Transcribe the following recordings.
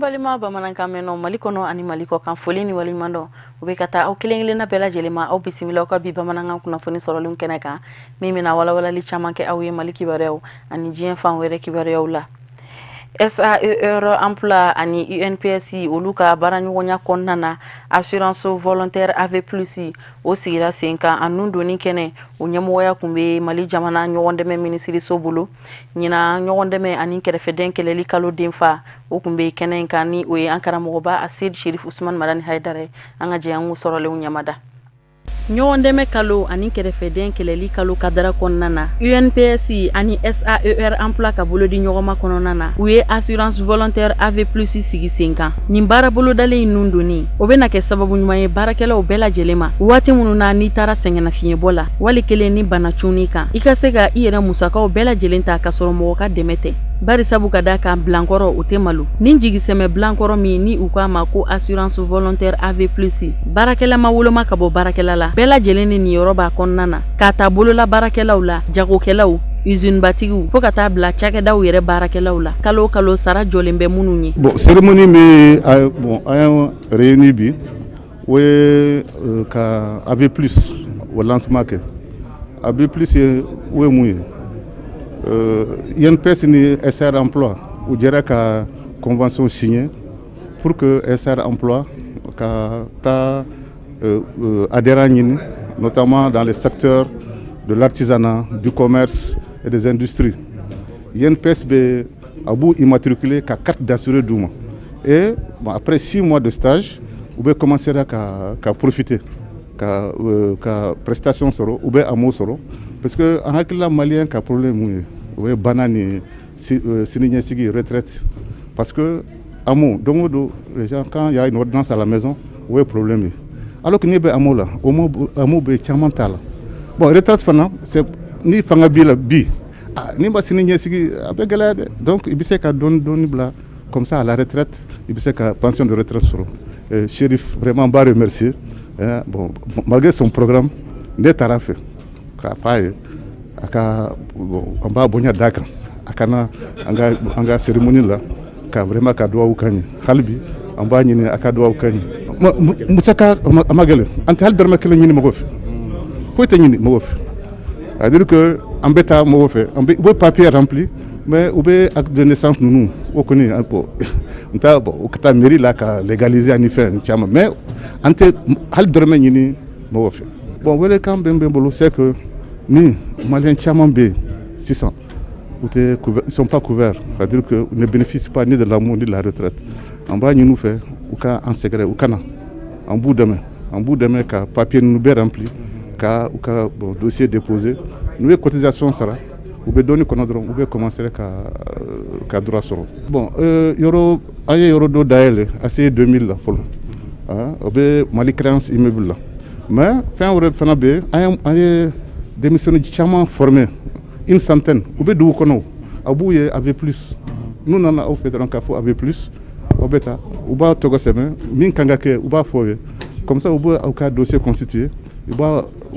Balima bamanankan mɛnɔ Mali kɔnɔ ani Mali kɔ kan, foli ni waleɲuman dɔn u bɛ ka taa aw kelen kelenna bɛɛ lajɛlen ma. Aw bisimila aw ka bi bamanankan kunnafoni sɔrɔlenw kɛnɛ kan, min bɛna walawalali caman kɛ aw ye Mali kibaruyaw ani diɲɛ fan wɛrɛ kibaruyaw la. SAER Emploi ani UNPS, olu ka baaraɲɔgɔnya kɔnɔna na, assurance volontaire AV plus o sigira sen kan. A nun donni kɛnɛ o ɲɛmɔgɔya tun bɛ Mali jamana ɲɔgɔndɛmɛ minisiriso bolo. Ɲinan, ɲɔgɔndɛmɛ ani kɛrɛfɛdɛn kɛlɛli kalo denfa o tun bɛ kɛnɛ in kan, ni o ye an karamɔgɔba Aseyid Sherif Usumani Madani Hayidara ye. An ka jɛ an k'u sɔrɔlenw ɲamada. Ɲɔgɔndɛmɛ kalo ani kɛrɛfɛdɛn kɛlɛli kalo kadara kɔnɔna na, UNPS ani SAER Emploi ka bolodi ɲɔgɔnma kɔnɔna na, u ye assurance volontaire AV plus sigi sen kan. Nin baara bolodalen in nun donni o bɛna kɛ sababu ɲuman ye baarakɛlaw bɛɛ lajɛlen ma, waati minnu na n'i taara sɛgɛnnafiɲɛbɔ la, wali kelen ni bana cunni kan, i ka se ka i yɛrɛ musakaw bɛɛ lajɛlen ta ka sɔrɔ mɔgɔ ka dɛmɛ tɛ, bari sabu ka da kan bilankɔrɔ o tɛ malo. Nin jigisɛmɛ bilankɔrɔ min ni u k'a ma ko assurance volontaire AV plus, baarakɛla ma woloma ka bɔ baarakɛla la, bɛɛ lajɛlen ni niyɔrɔ b'a kɔnɔna na, k'a ta bolola baarakɛlaw la, jagokɛlaw, usinebatigiw, fo ka taa bila cakɛdaw yɛrɛ baarakɛlaw la, kalo o kalo sara jɔlen bɛ minnu ye. Bon, cérémonie min, bon, an y'an réuni bi, o ye ka AV plus o lancement kɛ. AV plus ye, o ye mun ye? INPS ni SR Emploi u jɛra ka convention signer pour que SR Emploi ka taa adhérents ɲini, notamment dans les secteurs de l'artisanat, du commerce et des industries. INPS bɛ a b'u immatriculer ka carte d'assuré d'u ma, et bon, après 6 mois de stage, u bɛ commencer ka profiter ka prestation sɔrɔ, u bɛ AMO sɔrɔ, parce que an hakilila malien ka problème mun ye? O ye bana ni sini ɲɛsigi, retraite, parce que AMO don o don, les gens, quand il y a une ordonnance à la maison, o ye problème ye, alors que n'i bɛ AMO la, o AMO bɛ caman t'a la. Bon, retraite fana, c'est ni fanga b'i la bi, ah, n'i ma sini ɲɛsigi, a bɛ gɛlɛya dɛ. Donc i bɛ se ka dɔɔni dɔɔni bila comme ça, à la retraite i bɛ se ka pension de retraite sɔrɔ. Chérif, vraiment, n b'a remercier, hein. Bon, malgré son programme, ne taara fɛ k'a f'a ye a ka, bon, an b'a bonya d'a kan, a kana an ka cérémonie la ka vraiment ka duwawu k'an ye. Hali bi an b'a ɲini a ka duwawu k'an ye. Musaka a ma gɛlɛn, an tɛ hali dɔrɔmɛ kelen ɲini mɔgɔ fɛ, foyi tɛ ɲini mɔgɔ fɛ. C'est à dire que an bɛ taa mɔgɔ fɛ, an bɛ u bɛ papier rempli, mais u bɛ acte de naissance ninnu, o kɔni, bon, n ta, bon, u ka taa mairie la ka légaliser ani fɛn caman, mais an tɛ hali dɔrɔmɛ ɲini mɔgɔ fɛ. Bon, welekan bɛ n bolo, c'est que ni malien caman bɛ yen sisan, u tɛ, ils sont pas couverts, c'est-à-dire que ne bénéficient pas ni de l'AMO ni de la retraite. An b'a ɲini u fɛ u ka an sɛgɛrɛ, u ka na, an b'u dɛmɛ, an b'u dɛmɛ ka papier ninnu bɛɛ rempli, ka u ka, bon, dossier déposé. N'u ye cotisation sara, u bɛ dɔɔni kɔnɔ dɔrɔn, u bɛ commencer ka droit sɔrɔ. Bon, yɔrɔ an ye yɔrɔ dɔ dayɛlɛ ACI 2000 la fɔlɔ, o bɛ Mali Créance immeuble la, mais fɛn wɛrɛ fana bɛ yen. An ye denmisɛnnin caman formé, une centaine, u bɛ dugu kɔnɔ, a b'u ye AV plus. N'u nana aw fɛ dɔrɔn k'a fɔ AV plus, aw bɛ taa, u b'a tɔgɔ sɛbɛn, min kan ka kɛ, u b'a fɔ aw ye, comme ça u bɛ aw ka dossier constituer, u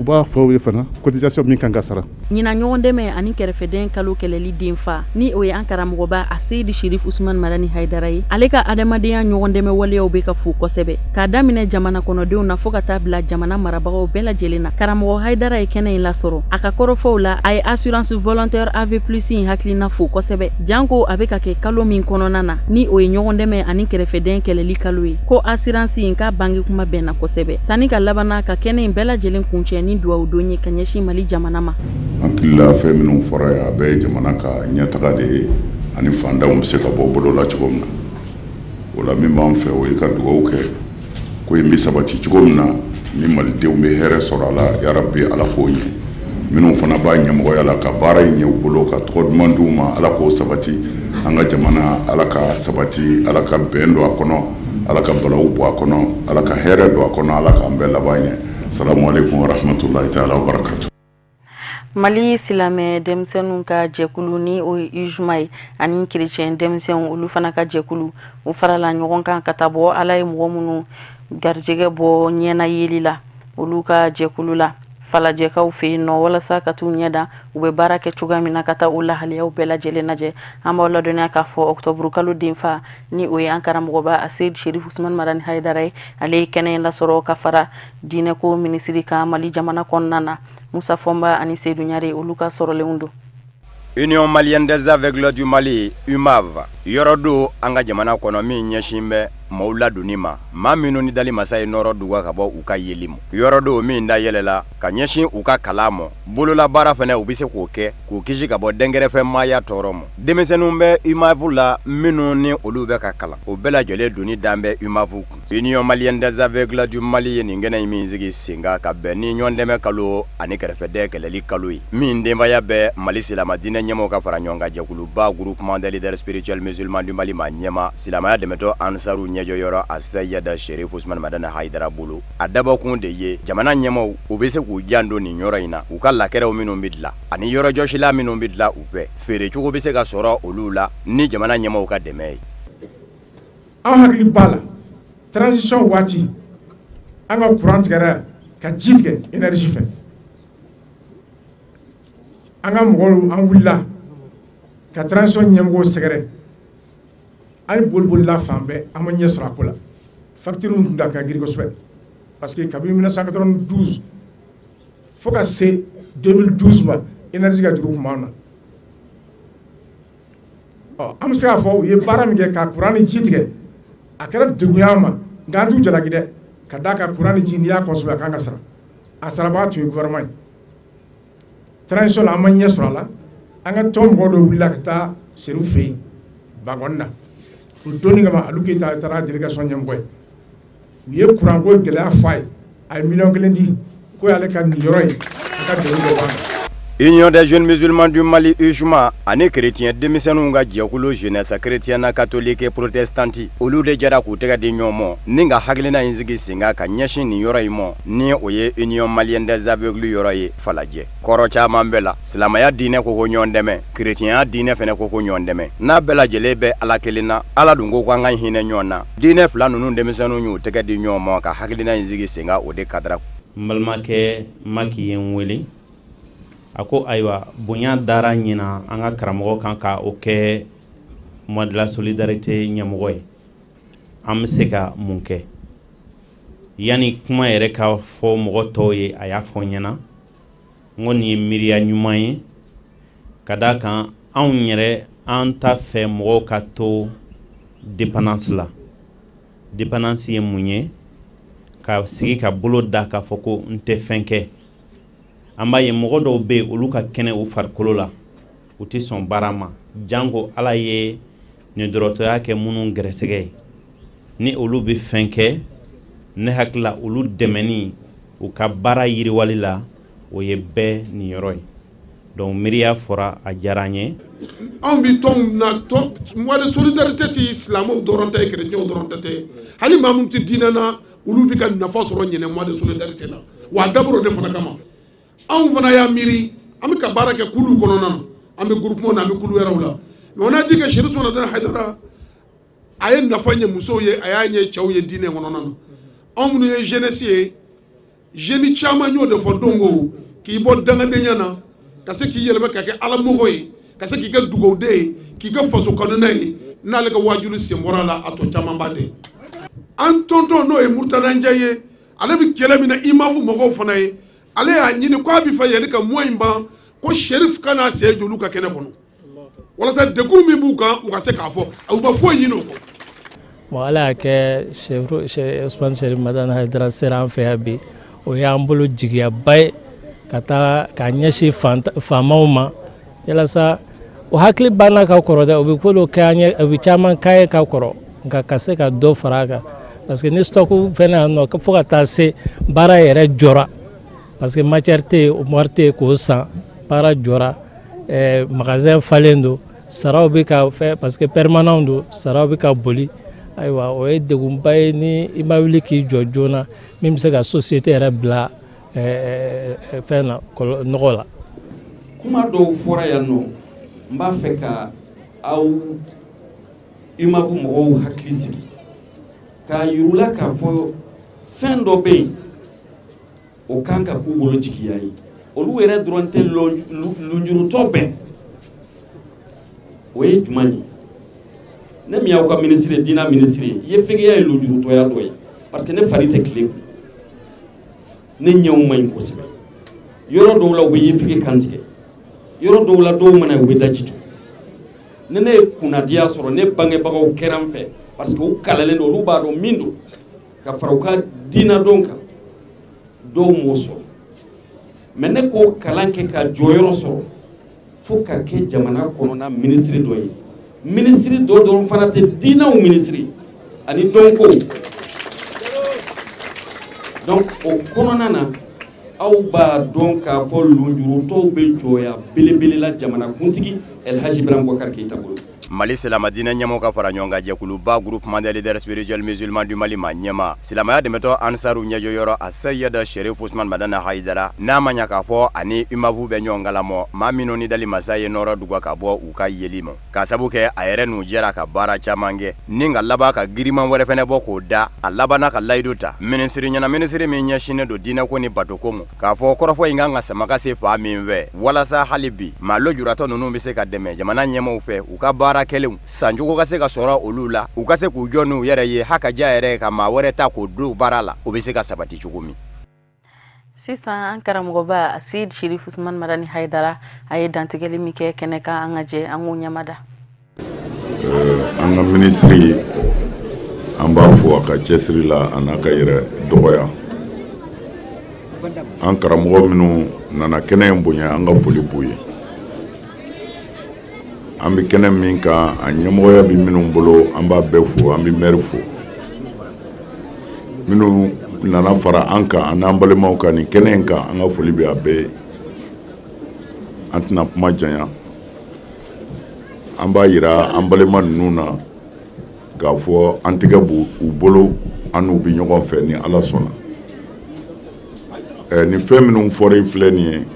b'a fɔ aw ye fana cotisation min kan ka sara. Ɲinan, ɲɔgɔn dɛmɛ ani kɛrɛfɛdɛn kalo kɛlɛli denfa, ni o ye an karamɔgɔba a Seyidi Sherif Usumani Madani Hayidara ye, ale ka adamadenya ɲɔgɔn dɛmɛ waleyaw bɛ ka fo kosɛbɛ, k'a daminɛ jamana kɔnɔdenw na fo ka taa bila jamana marabagaw bɛɛ lajɛlen na. Karamɔgɔ Hayidara ye kɛnɛ in lasɔrɔ. A ka kɔrɔfɔw la, a ye assurance volontaire AV plus in hakilina fo kosɛbɛ, janko a bɛ ka kɛ kalo min kɔnɔna na, ni o ye ɲɔgɔn dɛmɛ ani kɛrɛfɛdɛn kɛlɛli kalo ye, ko assurance in k'a bange kuma bɛnna kosɛbɛ. Sanni ka labanna ka kɛnɛ in bɛɛ lajɛlen kuncɛ ni duwawu don ye ka ɲɛsin Mali jamana ma. An hakilila fɛn minnu fɔra yan, a bɛɛ ye jamana ka ɲɛtaga de ye ani fantanw bɛ se ka bɔ bolo la cogo min na. O la, min b'an fɛ, o ye ka dugawu kɛ ko in bɛ sabati cogo min na, ni malidenw bɛ hɛrɛ sɔrɔ a la. Yarabi, Ala k'o ɲɛ. Minnu fana b'a ɲɛmɔgɔya la ka baara in ɲɛ u bolo, ka tɔgɔ duman d'u ma, Ala k'o sabati. An ka jamana, Ala ka sabati, Ala ka bɛn don a kɔnɔ, Ala ka balawu bɔ a kɔnɔ, Ala ka hɛrɛ don a kɔnɔ, Ala k'an bɛɛ laban ɲɛ. Salamu aleykum wa rahmatulahi taala wa barakatu. Mali silamɛ denmisɛnninw ka jɛkulu, ni o ye UJMA ye, ani kerecɛn denmisɛnw, olu fana ka jɛkulu, u farala ɲɔgɔn kan ka taa bɔ Ala ye mɔgɔ minnu garijɛgɛ bɔ ɲɛna yeli la, olu ka jɛkulu la. Falajɛkaw fɛ yen nɔ walasa ka t'u ɲɛda u bɛ baara kɛ cogoya min na ka taa u lahaliyaw bɛɛ lajɛlen lajɛ. An b'aw ladɔnniya k'a fɔ octobre kalo denfa ni o ye an karamɔgɔba Aseyid Sherif Usman Madani Hayidara ye, ale ye kɛnɛ in lasɔrɔ ka fara diinɛko minisiri kan Mali jamana kɔnɔna na. Musa Fɔnba ani Seydou Ɲare olu ka sɔrɔlenw don. Union malienne des aveugles du Mali, UMAV, yɔrɔ don an ka jamana kɔnɔ min ɲɛsin bɛ maaw ladonni ma, maa minnu ni dali masa ye nɔrɔ duga ka bɔ u ka yeli ma. Yɔrɔ don min da yɛlɛla ka ɲɛsin u ka kalan ma, bololabaara fana u bɛ se k'o kɛ k'u kisi ka bɔ dɛnkɛrɛfɛ maaya tɔɔrɔ ma. Denmisɛnninw bɛ UMAV la minnu ni olu bɛ ka kalan, o bɛɛ lajɛlen donni dan bɛ UMAV kun. Union malienne des aveugles du Mali ye nin kɛnɛ in min sigi sen kan ka bɛn ni ɲɔgɔn dɛmɛ kalo ani kɛrɛfɛdɛn kɛlɛli kalo ye, min denbaya bɛ Mali silamɛ diinɛ ɲɛmɔgɔw ka fara ɲɔgɔn kan jɛkuluba groupement des leaders spirituels musulmans du Mali ma ɲɛma silamɛya dɛmɛtɔ Ansaru ɲɛjɔyɔrɔ Aseyida Sherif Usman Madani Hayidara bolo. A dabɔkun de ye jamana ɲɛmɔgɔw u bɛ se k'u janto nin yɔrɔ in na, u ka lakɛrɛw minnu bɛ dilan ani yɔrɔjɔsila minnu bɛ dilan u fɛ, feere cogo bɛ se ka sɔrɔ olu la ni jamana ɲɛmɔgɔw ka dɛmɛ ye. An hakili b'a la transition waati an ka courant tigɛra ka ji tigɛ énergie fɛ, an ka mɔgɔw an wulila ka transition ɲɛmɔgɔw sɛgɛrɛ, an ye bolibolila fan bɛɛ, an ma ɲɛ sɔrɔ a ko la. Facture tun da ka girin kosɛbɛ parce que kabini 1992 fo ka se 2012 ma énergie ka juru tun b'an na. Ɔ an bɛ se k'a fɔ u ye baara min kɛ ka courant ni ji tigɛ, a kɛra degun y'an ma, nka an t'u jalaki dɛ, ka d'a kan courant ni ji n'i y'a consommer a kan ka sara, a sarabaga tun ye gouvernement ye. Transition la an ma ɲɛ sɔrɔ a la, an ka tɔn mɔgɔ dɔw wulila ka taa Seru fɛ yen Bankɔni na. O donni kama Alu Keyita taara délégation ɲɛmɔgɔ ye, u ye courant ko gɛlɛya f'a ye, a ye miliyɔn kelen di k'o y'ale ka niyɔrɔ ye a ka degun dɔ b'a kan. Union des jeunes musulmans du Mali UJMA ani chrétien denmisɛnninw ka jɛkulu jeunesse chrétienne catholique protestante olu de jɛra k'u tɛgɛ di ɲɔgɔn ma ni ka hakilina in sigi sen kan ka ɲɛsin nin yɔrɔ in ma, ni o ye Union malienne des aveugles yɔrɔ ye Falajɛ. Kɔrɔ caman bɛɛ la, silamɛya diinɛ ko ko ɲɔgɔn dɛmɛ, chrétienya diinɛ fɛnɛ ko ko ɲɔgɔn dɛmɛ. N'a bɛɛ lajɛlen bɛ Ala kelen na, Ala dun ko k'an ka hinɛ ɲɔgɔn na. Diinɛ fila ninnu denmisɛnninw y'u tɛgɛ di ɲɔgɔn ma ka hakilina in sigi sen kan o de cadre. N balimakɛ Maki ye n wele, a ko ayiwa bonya dara ɲina an ka karamɔgɔ kan ka o kɛ mois de la solidarité ɲɛmɔgɔ ye, an bɛ se ka mun kɛ? Yanni kuma yɛrɛ ka fɔ mɔgɔ tɔw ye, a y'a fɔ n ɲɛna n ko nin ye miiriya ɲuman ye, ka d'a kan anw yɛrɛ an t'a fɛ mɔgɔw ka to dépendance la. Dépendance ye mun ye? Ka sigi ka bolo da k'a fɔ ko n tɛ fɛn kɛ. An b'a ye mɔgɔ dɔw bɛ yen olu ka kɛnɛ u farikolo la, u tɛ sɔn baara ma, janko Ala ye nidɔrɔtɔya kɛ minnu gɛrɛsɛgɛ ye, ni olu bɛ fɛn kɛ, ne hakili la olu dɛmɛni u ka baara yiriwali la, o ye bɛɛ niyɔrɔ ye. Donc miiriya fɔra, a diyara n ye. Anw bi tɔnw na, tɔn mois de solidarité ti silamɛw dɔrɔn ta ye, chrétiens dɔrɔn ta tɛ, hali maa minnu tɛ diinɛ na olu bɛ ka nafa sɔrɔ ɲinɛ mois de solidarité la, wa a dabɔra o de fana kama. Anw fana y'a miiri an bɛ ka baara kɛ kuluw kɔnɔna na, an bɛ groupement na, an bɛ kulu wɛrɛw la, mais on a dit que Chérif Ousmane Madani Hayidara a ye nafa ɲɛ musow ye, a y'a ɲɛ cɛw ye diinɛ kɔnɔna na. Anw minnu ye jeunesse ye, jeune caman y'o de fɔ don ko k'i bɔ dangadenya na ka se k'i yɛlɛma ka kɛ alamɔgɔ ye, ka se k'i kɛ dugawuden ye, k'i kɛ faso kanuna ye, n'ale ka waajuli sen bɔra a la, a tɔ caman ba tɛ. An tɔntɔn n'o ye Murtada Njaye ye, ale bɛ kɛlɛ min na IMAV mɔgɔw fana ye, ale y'a ɲini k'a bɛ fɛ yanni ka mois in ban ko Chérif ka n'a sen jɔ olu ka kɛnɛ kɔnɔ walasa degun min b'u kan u ka se k'a fɔ, u ma foyi ɲini o kɔ. Bon, Ala y'a kɛ Ousmane Chérif Madani Hayidara sera an fɛ yan bi, o y'an bolo jigiyaba ye ka taa k'a ɲɛsin faamaw ma, yalasa o hakili banna ka kɔrɔ dɛ, u bɛ ko dɔ kɛ an ye, u bɛ caman k'an ye ka kɔrɔ, nka ka se ka dɔ fara a kan, parce que ni stock fɛnɛ yan nɔ fo ka taa se baara yɛrɛ jɔra, parce que matière tɛ yen, wari tɛ yen k'o san, baara jɔra, magasin falen don, saraw bɛ ka fɛ, parce que permanent don, saraw bɛ ka boli. Ayiwa o ye degunba ye ni i ma wuli k'i jɔ joona min bɛ se ka société yɛrɛ bila fɛn na, nɔgɔ la. Kuma dɔw fɔra yan nɔ, n b'a fɛ ka aw UMAV mɔgɔw hakili sigi k'a yir'u la k'a fɔ fɛn dɔ bɛ yen. O kan ka k'u bolo jigiya ye. Olu yɛrɛ dɔrɔn tɛ, lunjurutɔ bɛɛ. O ye jumɛn ye? Ne min y'aw ka minisiri ye, diinɛ minisiri ye, yefegeya ye lunjurutɔya dɔ ye, parce que ne fari tɛ tile kun, ne ɲɛw man ɲi kosɛbɛ. Yɔrɔ dɔw la, u bɛ yefege kan tigɛ, yɔrɔ dɔw la, dɔw mana u bɛ daji tu. Ni ne ye kunnadiya sɔrɔ, ne bangebagaw kɛra n fɛ, parce que u kalalen don, olu b'a dɔn min don ka fara u ka diinɛ kan. Dɔw m'o sɔrɔ, mais ne k'o kalan kɛ ka jɔyɔrɔ sɔrɔ fo ka kɛ jamana kɔnɔna minisiri dɔ ye. Minisiri dɔ dɔrɔn fana tɛ, diinɛw minisiri ani dɔnko. Donc o kɔnɔna na, aw b'a dɔn k'a fɔ lunjurutɔw bɛ jɔya belebele la jamana kuntigi Elhaji Ibrahim Boubacar Keïta bolo. Mali silamɛdinɛ ɲɛmɔgɔ ka fara ɲɔgɔn kan jɛkuluba, Groupement des leaders spirituels musulmans du Mali, ma ɲɛma silamɛya dɛmɛtɔ Ansaru ɲɛjɔyɔrɔ, a Seyida Sherif Usman Madani Hayidara, n'a ma ɲa k'a fɔ ani UMAV bɛ ɲɔgɔn kalamɔ, maa minnu ni dali masa ye nɔrɔ duga ka bɔ u ka yeli ma, k'a sabu kɛ a yɛrɛ n'u jɛra ka baara caman kɛ ni ka laban ka giriman wɛrɛ fɛnɛ bɔ k'o da a labanna ka layidu ta minisiri ɲɛna, minisiri min ɲɛsinnen don diinɛko ni batoko ma, k'a fɔ kɔrɔfɔ in kan ka sama ka se fa min fɛ, walasa hali bi maa lujuratɔ ninnu bɛ se ka dɛmɛ jamana ɲɛmaw fɛ, u ka baara kɛlenw sancogo ka se ka sɔrɔ olu la, u ka se k'u jɔ n'u yɛrɛ ye, ha ka diya yɛrɛ ka maa wɛrɛ ta k'o don baara la, o bɛ se ka sabati cogo min. Sisan, an karamɔgɔba Sid Sherif Usman Madani Haidara, a ye dantigɛli min kɛ kɛnɛ kan, an ka jɛ an k'o ɲamada. An ka minisiri, an b'a fo a ka cɛsiri la, a n'a ka yɛrɛ dɔgɔya. An karamɔgɔ minnu nana kɛnɛ in bonya, an ka foli b'u ye. An bɛ kɛnɛ min kan, a ɲɛmɔgɔya bɛ minnu bolo, an b'a bɛɛ fo. An bɛ maire fo. Minnu nana fara an kan, an n'an balimaw kan nin kɛnɛ in kan, an ka foli bɛ a bɛɛ ye. An tɛna kuma janya. An b'a yira an balima ninnu na k'a fɔ an tɛgɛ b'u u bolo, an n'u bɛ ɲɔgɔn fɛ ni Ala sɔnna. Nin fɛn minnu fɔra i filɛ nin ye,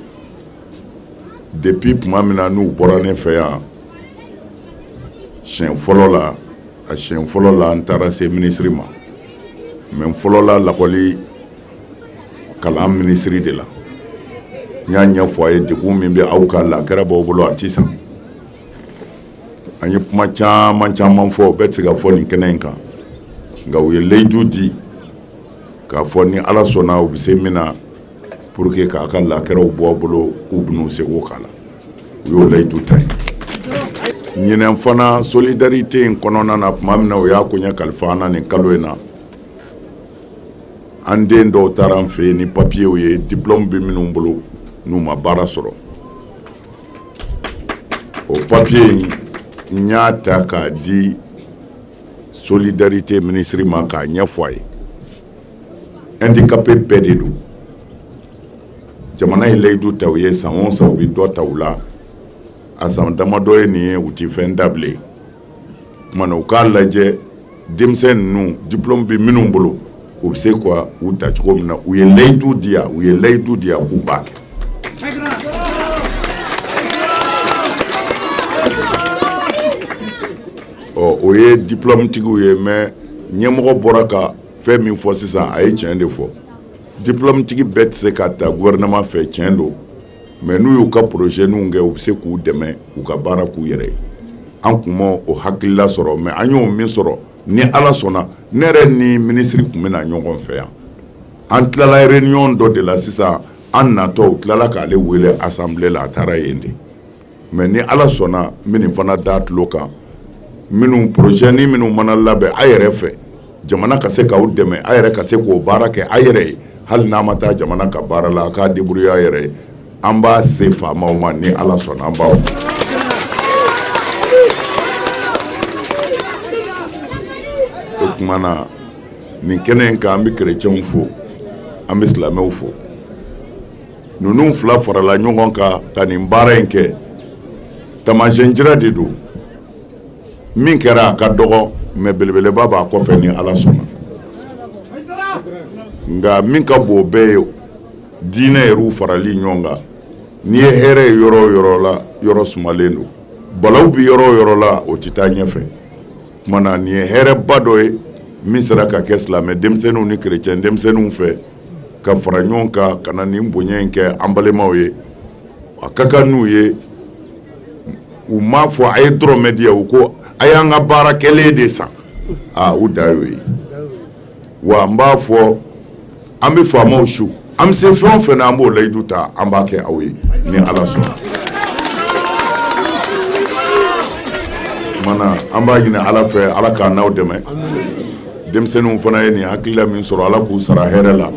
depuis tuma min na n'u bɔra ne fɛ yan siɲɛ fɔlɔ la, a siɲɛ fɔlɔ la, an taara se minisiri ma, mais n fɔlɔla lakɔli kalan minisiri de la. N y'a ɲɛfɔ a ye degun min bɛ aw kan, lakɛrɛ b'aw bolo, a ti san. An ye kuma caman caman fɔ, o bɛɛ tɛ se ka fɔ nin kɛnɛ in kan, nka u ye layidu di k'a fɔ ni Ala sɔnna, u bɛ se min na pour que k'a ka lakɛrɛw bɔ aw bolo, k'u bɛn'u seko k'a la. U y'o layidu ta ye. Ɲinɛn fana, solidarité in kɔnɔna na, tuma min na u y'a koɲɛ kalifa an na nin kalo in na, an den dɔw taara an fɛ yen ni papiyew ye, diplôme bɛ minnu bolo n'u ma baara sɔrɔ. O papiye in, n y'a ta k'a di solidarité minisiri ma k'a ɲɛfɔ a ye. Handicapé bɛɛ de don. Jamana ye layidu ta u ye, san o san u bɛ dɔ ta u la. A san damadɔ ye nin ye, u ti fɛn da bilen. Tuma na, u k'a lajɛ denmisɛn ninnu, diplôme bɛ minnu bolo, u bɛ se ka u ta cogo min na. U ye layidu di yan, u ye layidu di yan k'u b'a kɛ. Ɔ, o ye diplôme tigiw ye, mais ɲɛmɔgɔ bɔra ka fɛn min fɔ sisan, a ye tiɲɛ de fɔ. Diplôme tigi bɛɛ tɛ se ka ta gouvernement fɛ, tiɲɛ don, mais n'u y'u ka projet ninw kɛ, u bɛ se k'u dɛmɛ u ka baara k'u yɛrɛ ye. An kun ma o hakilila sɔrɔ, mais an y'o min sɔrɔ, ni Ala sɔnna, ne yɛrɛ ni minisiri tun bɛ na ɲɔgɔn fɛ yan. An tilala réunion dɔ de la sisan, an natɔ, u tilala k'ale wele assemblée la, a taara yen de. Mais ni Ala sɔnna, n bɛ nin fana da tulo kan. Minnu projet ni minnu mana labɛn a yɛrɛ fɛ, jamana ka se k'aw dɛmɛ, a yɛrɛ ka se k'o baara kɛ a yɛrɛ ye, hali n'a ma taa jamana ka baara la, a k'a débrouiller a yɛrɛ ye. An b'a se faamaw ma ni Ala sɔnna, an b'a fɔ. O tuma na, nin kɛnɛ in kan, an bɛ kerecɛnw fo, an bɛ silamɛw fo. Ninnu fila farala ɲɔgɔn kan ka nin baara in kɛ. Taamasiyɛn jira de don. Min kɛra, a ka dɔgɔ, mais belebeleba b'a kɔfɛ ni Ala sɔnna. Nka min ka bon o bɛɛ ye, diinɛ yɛrɛw farali ɲɔgɔn kan. N'i ye hɛrɛ ye yɔrɔ o yɔrɔ la, yɔrɔ sumalen don. Balawu bɛ yɔrɔ o yɔrɔ la, o tɛ taa ɲɛfɛ. Tuma na, nin ye hɛrɛba dɔ ye min sera ka kɛ silamɛ denmisɛnninw ni kerecɛn denmisɛnninw fɛ. ka fara ɲɔgɔn kan ka na nin bonya in kɛ an balimaw ye. A ka kan n'u ye, u m'a fɔ a ye dɔrɔmɛ di yan, u ko a y'an ka baara kɛlen de san. Aa, u da y'o ye. Wa n b'a fɔ, an bɛ faamaw su, an bɛ se fɛn o fɛn na, an b'o layidu ta, an b'a kɛ aw ye ni Ala sɔnna. Kumana an b'a ɲini Ala fɛ, Ala k'an n'aw dɛmɛ. Denmisɛnninw fana ye nin hakilila min sɔrɔ, Ala k'u sara hɛrɛ la,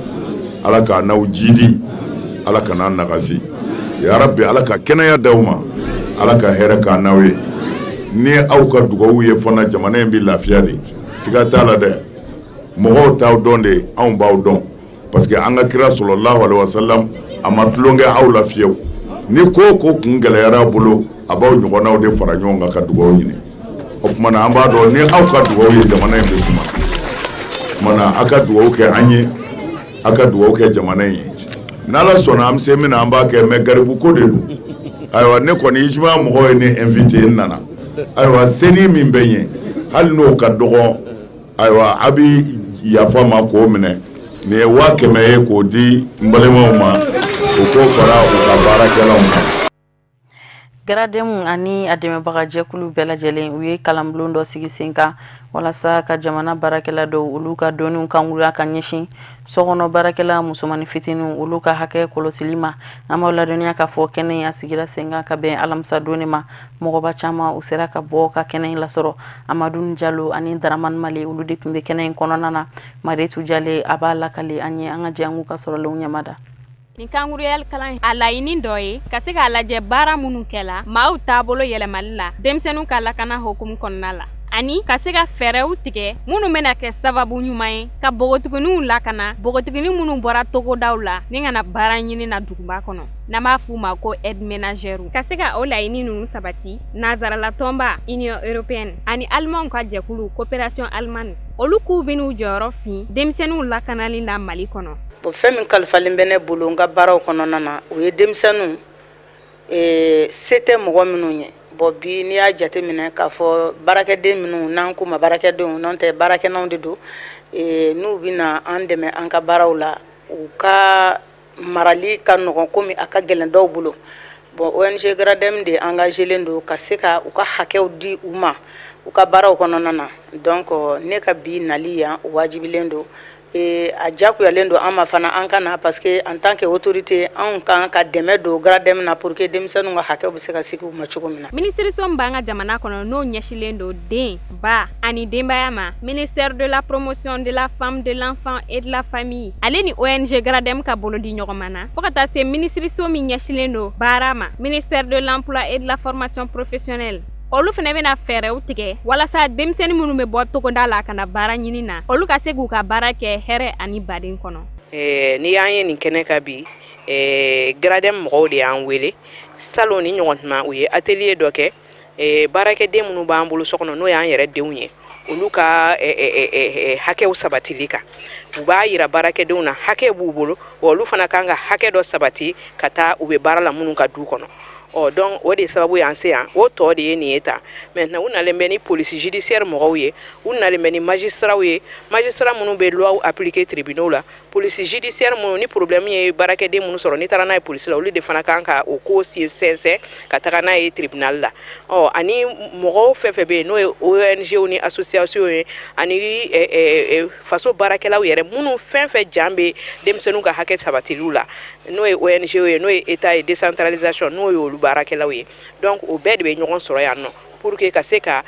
Ala k'an n'aw jidi, Ala kana nagasi. Ya Rabbi, Ala ka kɛnɛya d'aw ma, Ala ka hɛrɛ k'an n'aw ye. Ni aw ka dugawu ye fana, jamana in bɛ lafiya de, siga t'a la dɛ. Mɔgɔw t'aw dɔn de, anw b'aw dɔn, parce que an ka kira sallallahu alaihi wasallam a ma tulon kɛ aw la fiyewu. Ni ko o ko kun gɛlɛyara a bolo, a b'aw ɲɔgɔnnaw de fara ɲɔgɔn kan ka dugawu ɲini. O tuma na an b'a dɔn ni aw ka dugawu ye, jamana in bɛ suma. O tuma na aw ka dugawu kɛ an ye, aw ka dugawu kɛ jamana in ye. N'Ala sɔnna, an bɛ se min na, an b'a kɛ, mais garibu ko de don. Ayiwa, ne kɔni IJMA mɔgɔw ye ne invité, n nana. Ayiwa, seni min bɛ n ye, hali n'o ka dɔgɔ, ayiwa, a bɛ yafa ma k'o minɛ. Nin ye 100 000 ye k'o di n balimaw ma, u k'o fara u ka baarakɛlaw kan. GRADEM ani a dɛmɛbaga jɛkulu bɛɛ lajɛlen, u ye kalanbulon dɔ sigi sen kan walasa ka jamana baarakɛla dɔw, olu ka dɔnniw kanguya ka ɲɛsin sokɔnɔ baarakɛla musomanin fitininw, olu ka hakɛ kɔlɔsili ma. An b'aw ladɔnniya k'a fɔ kɛnɛ in a sigira sen kan ka bɛn alamisa don de ma. Mɔgɔba caman, u sera ka bɔ ka kɛnɛ in lasɔrɔ. Amadu Jalo ani Daramani Mali, olu de tun bɛ kɛnɛ in kɔnɔna na. Mariyetu Jale a b'a lakale an ye. An ka jɛ an k'u ka sɔrɔlenw ɲɛmada. Nin kanguruyali kalan, a laɲini dɔ ye ka se k'a lajɛ baara minnu kɛla maaw taabolo yɛlɛmali la denmisɛnninw ka lakana hokumu kɔnɔna la, ani ka se ka fɛɛrɛw tigɛ minnu bɛna kɛ sababu ɲuman ye ka npogotigininw lakana, npogotiginin minnu bɔra togodaw la ni ka na baara ɲini na duguba kɔnɔ, n'an b'a f'u ma ko aide ménagère. Ka se ka o laɲini ninnu sabati, nanzarala tɔnba Union européenne ani alimanw ka jɛkulu Coopération allemande, olu k'u bɛn'u jɔyɔrɔ fin denmisɛnninw lakanali la Mali kɔnɔ. Bon, fɛn min kalifalen bɛ ne bolo n ka baaraw kɔnɔna na, o ye denmisɛnninw se tɛ mɔgɔ minnu ye. Bon, bi n'i y'a jateminɛ k'a fɔ baarakɛden minnu n'an k'u ma baarakɛdenw, n'o tɛ baarakɛnanw de don, n'u bɛna an dɛmɛ an ka baaraw la, u ka marali ka nɔgɔn komi a ka gɛlɛn dɔw bolo. Bon, ONG GRADEM de engagé don ka se ka u ka hakɛw di u ma u ka baaraw kɔnɔna na. Donc ne ka bi nali yan, o wajibilen don, a diyagoyalen don an ma fana an ka na, parce que en tant que autorité, anw kan ka dɛmɛ don GRADEM na pour que denmisɛnninw ka hakɛw bɛ se ka sigi u ma cogo min na. Minisiriso min b'an ka jamana kɔnɔ, n'o ɲɛsilen don den ba ani denbaya ma, ministère de la Promotion de la Femme, de l'Enfant et de la Famille, ale ni ONG GRADEM ka bolo di ɲɔgɔn ma na, fo ka taa se minisiriso min ɲɛsilen don baara ma, ministère de l'Emploi et de la Formation professionnelle, olu fana bɛna fɛɛrɛw tigɛ walasa denmisɛnnin minnu bɛ bɔ togoda la ka na baara ɲini na, olu ka se k'u ka baara kɛ hɛrɛ ani baden kɔnɔ. N'i y'an ye nin kɛnɛ kan bi, GRADEM mɔgɔw de y'an wele. Salon ni ɲɔgɔn tuma, u ye atelier dɔ kɛ baarakɛden minnu b'an bolo so kɔnɔ, n'o y'an yɛrɛ denw ye, olu ka hakɛw sabatili kan. U b'a yira baarakɛdenw na hakɛ b'u bolo, wa olu fana kan ka hakɛ dɔ sabati ka taa u bɛ baara la minnu ka du kɔnɔ. Ɔ donc o de sababu y'an se yan, o tɔ de ye nin ye tan. Maintenant, u nalen bɛ ni police judiciaire mɔgɔw ye, u nalen bɛ ni magistrat ye, magistrat minnu bɛ loi appliquer tribunaux la, police judiciaire minnu ni problème ye baarakɛden minnu sɔrɔ, n'i taara n'a ye police la, olu de fana kan ka o ko sɛnsɛn ka taga n'a ye tribunal la. Ɔ ani mɔgɔw fɛn fɛn bɛ yen, n'o ye ONG ni association ye, ani faso baarakɛlaw yɛrɛ minnu fɛn fɛn jan bɛ denmisɛnninw ka hakɛ sabatiliw la, n'o ye ONG ye, n'o ye état ye, décentralisation, n'o ye olu baarakɛlaw ye. Donc o bɛɛ de bɛ ɲɔgɔn sɔrɔ yan nɔ pour que ka se ka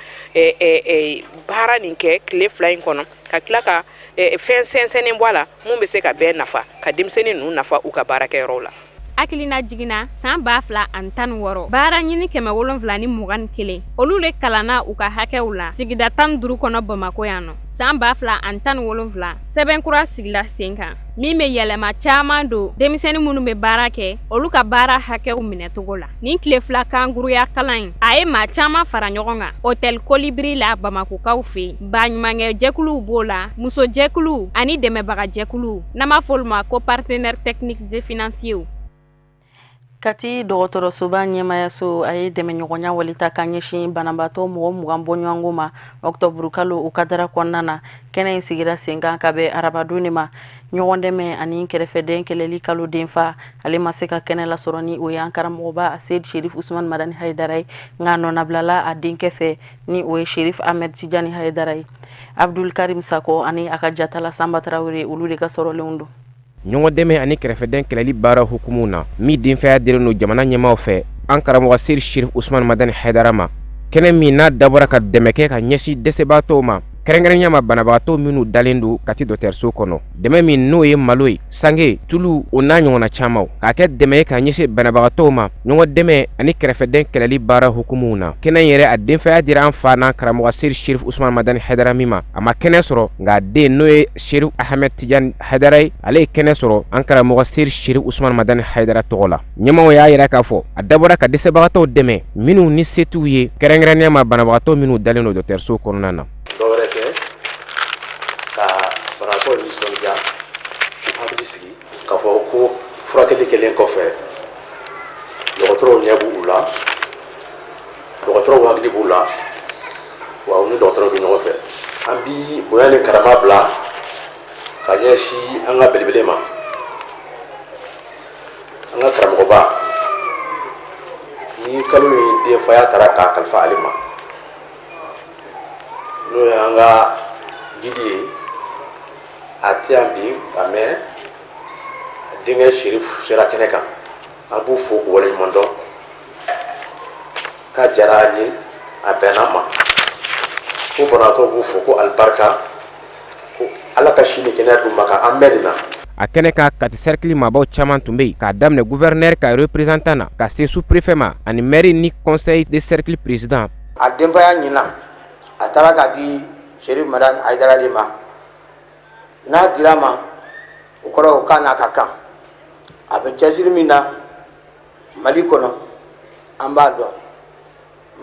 baara nin kɛ tile 2 in kɔnɔ, ka tila ka fɛn sɛnsɛnnen bɔ a la mun bɛ se ka bɛɛ nafa, ka denmisɛnnin ninnu nafa u ka baarakɛyɔrɔw la. Hakilina jiginna san 2016, baara ɲini 721, olu de kalanna u ka hakɛw la sigida 15 kɔnɔ Bamako yan nɔ. San 2017, sɛbɛnkura sigila sen kan min bɛ yɛlɛma caman don denmisɛnnin minnu bɛ baara kɛ, olu ka baara hakɛw minɛcogo la. Nin tile 2 kanguruya kalan in, a ye maa caman fara ɲɔgɔn kan hôtel Colibri la Bamakokaw fɛ yen. Baɲumankɛ jɛkuluw b'o la, muso jɛkuluw ani dɛmɛbaga jɛkuluw, n'an b'a fɔ olu ma ko partenaires techniques et financiers. Kati dɔgɔtɔrɔsoba ɲɛmayaso a ye dɛmɛɲɔgɔnya walita ka ɲɛsin banabaatɔ mɔgɔ 20 bɔɲɔgɔnko ma ɔkutɔburu kalo o kadara kɔnɔna na. Kɛnɛ in sigira sen kan ka bɛn arabadon de ma. Ɲɔgɔn dɛmɛ ani kɛrɛfɛden kɛlɛli kalo denfa ale ma se ka kɛnɛ lasɔrɔ ni o ye an karamɔgɔba Seyidi Sherif Usman Madani Hayidara ye, nka nɔnabilala a denkɛ fɛ ni o ye Sherif Ahmed Tijani Hayidara ye. Abdul Karim Sako ani a ka jatala Sanba Tarawele olu de ka sɔrɔlenw don. Ɲɔgɔn dɛmɛ ani kɛrɛfɛdɛn kɛlɛli baara hukumu na min denfaya delen don jamana ɲɛmaaw fɛ an karamɔgɔ Seyidi Sherif Usman Madani Hayidara ma, kɛnɛ min n'a dabɔra ka dɛmɛ kɛ ka ɲɛsin dɛsɛbaatɔw ma, kɛrɛnkɛrɛnnenya ma banabagatɔ minnu dalen don Kati dɔgɔtɔrɔso kɔnɔ. Dɛmɛ min n'o ye malo ye, sange, tulu o n'a ɲɔgɔnna camanw, k'a kɛ dɛmɛ ye ka ɲɛsin banabagatɔw ma ɲɔgɔn dɛmɛ ani kɛrɛfɛdɛn kɛlɛli baara hukumu na. Kɛnɛ in yɛrɛ a denfaya dira an fa n'an karamɔgɔ Seyidi Sherif Usman Madani Hayidara min ma, a ma kɛnɛ sɔrɔ, nka den n'o ye Sherif Ahmed Tijani Hayidara ye, ale ye kɛnɛ sɔrɔ an karamɔgɔ Seyidi Sherif Usman Madani Hayidara tɔgɔ la. Ɲɛmaaw y'a yira k'a fɔ a dabɔra ka dɛsɛbagatɔw dɛmɛ minnu ni se t'u ye, kɛrɛnkɛrɛnnenya ma banabagatɔ minnu dalen don dɔgɔtɔrɔso kɔnɔna na. Dɔwɛrɛ tɛ ka banabaatɔ nisɔndiya, k'u hakili sigi k'a fɔ ko furakɛli kɛlen kɔfɛ dɔgɔtɔrɔw ɲɛ b'u la, dɔgɔtɔrɔw hakili b'u la, wa u ni dɔgɔtɔrɔ bɛ ɲɔgɔn fɛ. An bi bonya ni karama bila ka ɲɛsin an ka belebele ma, an ka karamɔgɔba ni kalo in denfaya taara k'a kalifa ale ma, n'o ye an ka gidi ye. A tɛ yan bi ka mɛn, a denkɛ Sherif sera kɛnɛ kan, an b'u fo k'u waleɲuman dɔn k'a diyara an ye, a bɛnna ma. Ko banabaatɔ b'u fo ko alibarika, ko Ala ka si ni kɛnɛya d'u ma ka an mɛn nin na. A kɛnɛ kan Kati cercle maabaw caman tun bɛ yen, k'a daminɛ gouverneur ka représentant na ka se sous-préfet ma ani maire ni conseil de cercle président. A denbaya ɲinan a taara k'a di Sherif Madani Hayidara de ma. N'a dira ma, o kɔrɔ o k'a n'a ka kan. A bɛ cɛsiri min na Mali kɔnɔ an b'a dɔn,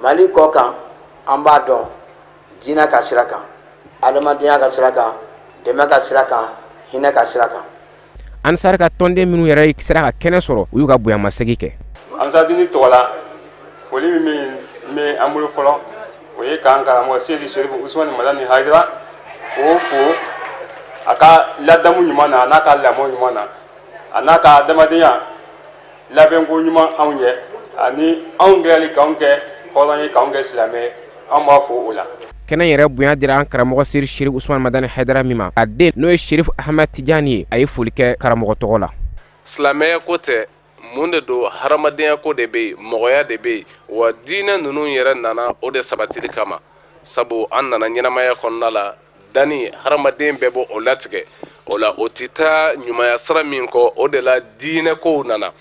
Mali kɔ kan an b'a dɔn, diinɛ ka sira kan, adamadenya ka sira kan, dɛmɛ ka sira kan, hinɛ ka sira kan. Ansar ka tɔnden minnu yɛrɛ sera ka kɛnɛ sɔrɔ, u y'u ka bonyamasegin kɛ. Ansaridini tɔgɔ la, foli min bɛ an bolo fɔlɔ, o ye k'an karamɔgɔ Seyidi Sherif Usman Madani Hayidara k'o fo a ka ladamu ɲuman na, a n'a ka lamɔ ɲuman na, a n'a ka adamadenya labɛnko ɲuman anw ye, ani anw gɛlɛyali k'anw kɛ hɔrɔn ye, k'anw kɛ silamɛ, an b'a fo o la. Kɛnɛ yɛrɛ bonya dira an karamɔgɔ Seyidi Sherif Usman Madani Hayidara min ma, a den n'o ye Sherif Ahmed Tijani ye, a ye foli kɛ karamɔgɔ tɔgɔ la. Silamɛya ko tɛ, mun de don, hadamadenya ko de bɛ yen, mɔgɔya de bɛ yen, wa diinɛ ninnu yɛrɛ nana o de sabatili kama. Sabu an nana ɲɛnamaya kɔnɔna la, danni hadamaden bɛɛ b'o o latigɛ, o la o tɛ taa ɲumanya sira min kɔ, o de la diinɛ kow nana.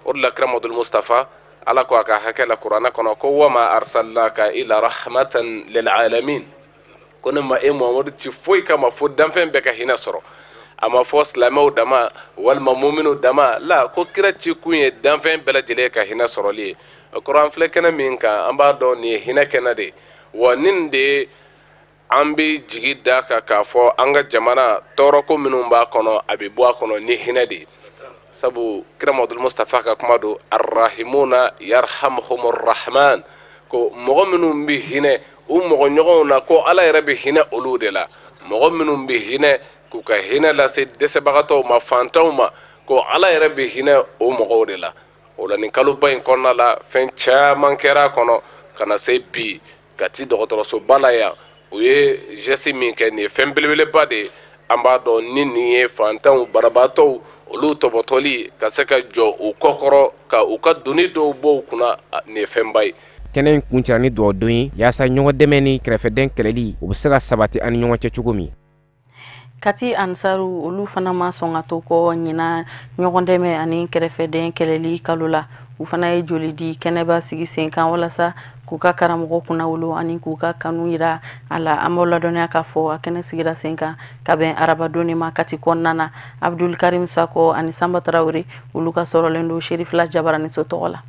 O de la kira Muhamadu Mustafa Ala ko a ka hakɛ la kuranɛ kɔnɔ ko wama arsalnaka ila rahmatan lil alamin, ko ne ma e Muhamadu ci foyi kama fo danfɛn bɛɛ ka hinɛ sɔrɔ. A ma fɔ silamɛw dama walima muminuw dama la, ko kira ci kun ye danfɛn bɛɛ lajɛlen ka hinɛ sɔrɔli ye. O kɔrɔ an filɛ kɛnɛ min kan, an b'a dɔn nin ye hinɛ kɛnɛ de ye, wa nin de ye an bɛ jigi da kan k'a fɔ an ka jamana tɔɔrɔko minnu b'a kɔnɔ, a bɛ bɔ a kɔnɔ ni hinɛ de ye. Sabu kira Muhamadu Mustafa ka kuma don, arrahimuna yarhamuhumur rahman, ko mɔgɔ minnu bɛ hinɛ u mɔgɔ ɲɔgɔnw na, ko Ala yɛrɛ bɛ hinɛ olu de la. Mɔgɔ minnu bɛ hinɛ k'u ka hinɛ lase dɛsɛbagatɔw ma, fantanw ma, ko Ala yɛrɛ bɛ hinɛ o mɔgɔw de la. O la nin kaloba in kɔnɔna la, fɛn caman kɛra a kɔnɔ ka na se bi Kati dɔgɔtɔrɔsoba la yan. U ye geste min kɛ, nin ye fɛn belebeleba de ye. An b'a dɔn ni nin ye fantanw, banabaatɔw olu tɔbɔtɔli ka se ka jɔ u kɔkɔrɔ ka u ka doni dɔw bɔ u kunna, nin ye fɛnba ye. Kɛnɛ in kuncɛra ni dugawu ye yaasa ɲɔgɔn dɛmɛ ni kɛrɛfɛdɛn kɛlɛli o bɛ se ka sabati an ni ɲɔgɔn cɛ cogo min. Kati Ansaru olu fana ma sɔn ka to kɔ ɲinan ɲɔgɔn dɛmɛ ani kɛrɛfɛdɛn kɛlɛli kalo la. U fana ye joli di kɛnɛba sigi sen kan walasa k'u ka karamɔgɔ kunnawolo ani k'u ka kanu yira a la. An b'aw ladɔnniya k'a fɔ a kɛnɛ sigira sen kan ka bɛn arabadon de ma Kati kɔnɔna na. Abdul Karim Sako ani Sanba Tarawele olu ka sɔrɔlen don Sherifila Jabaraniso tɔgɔ la.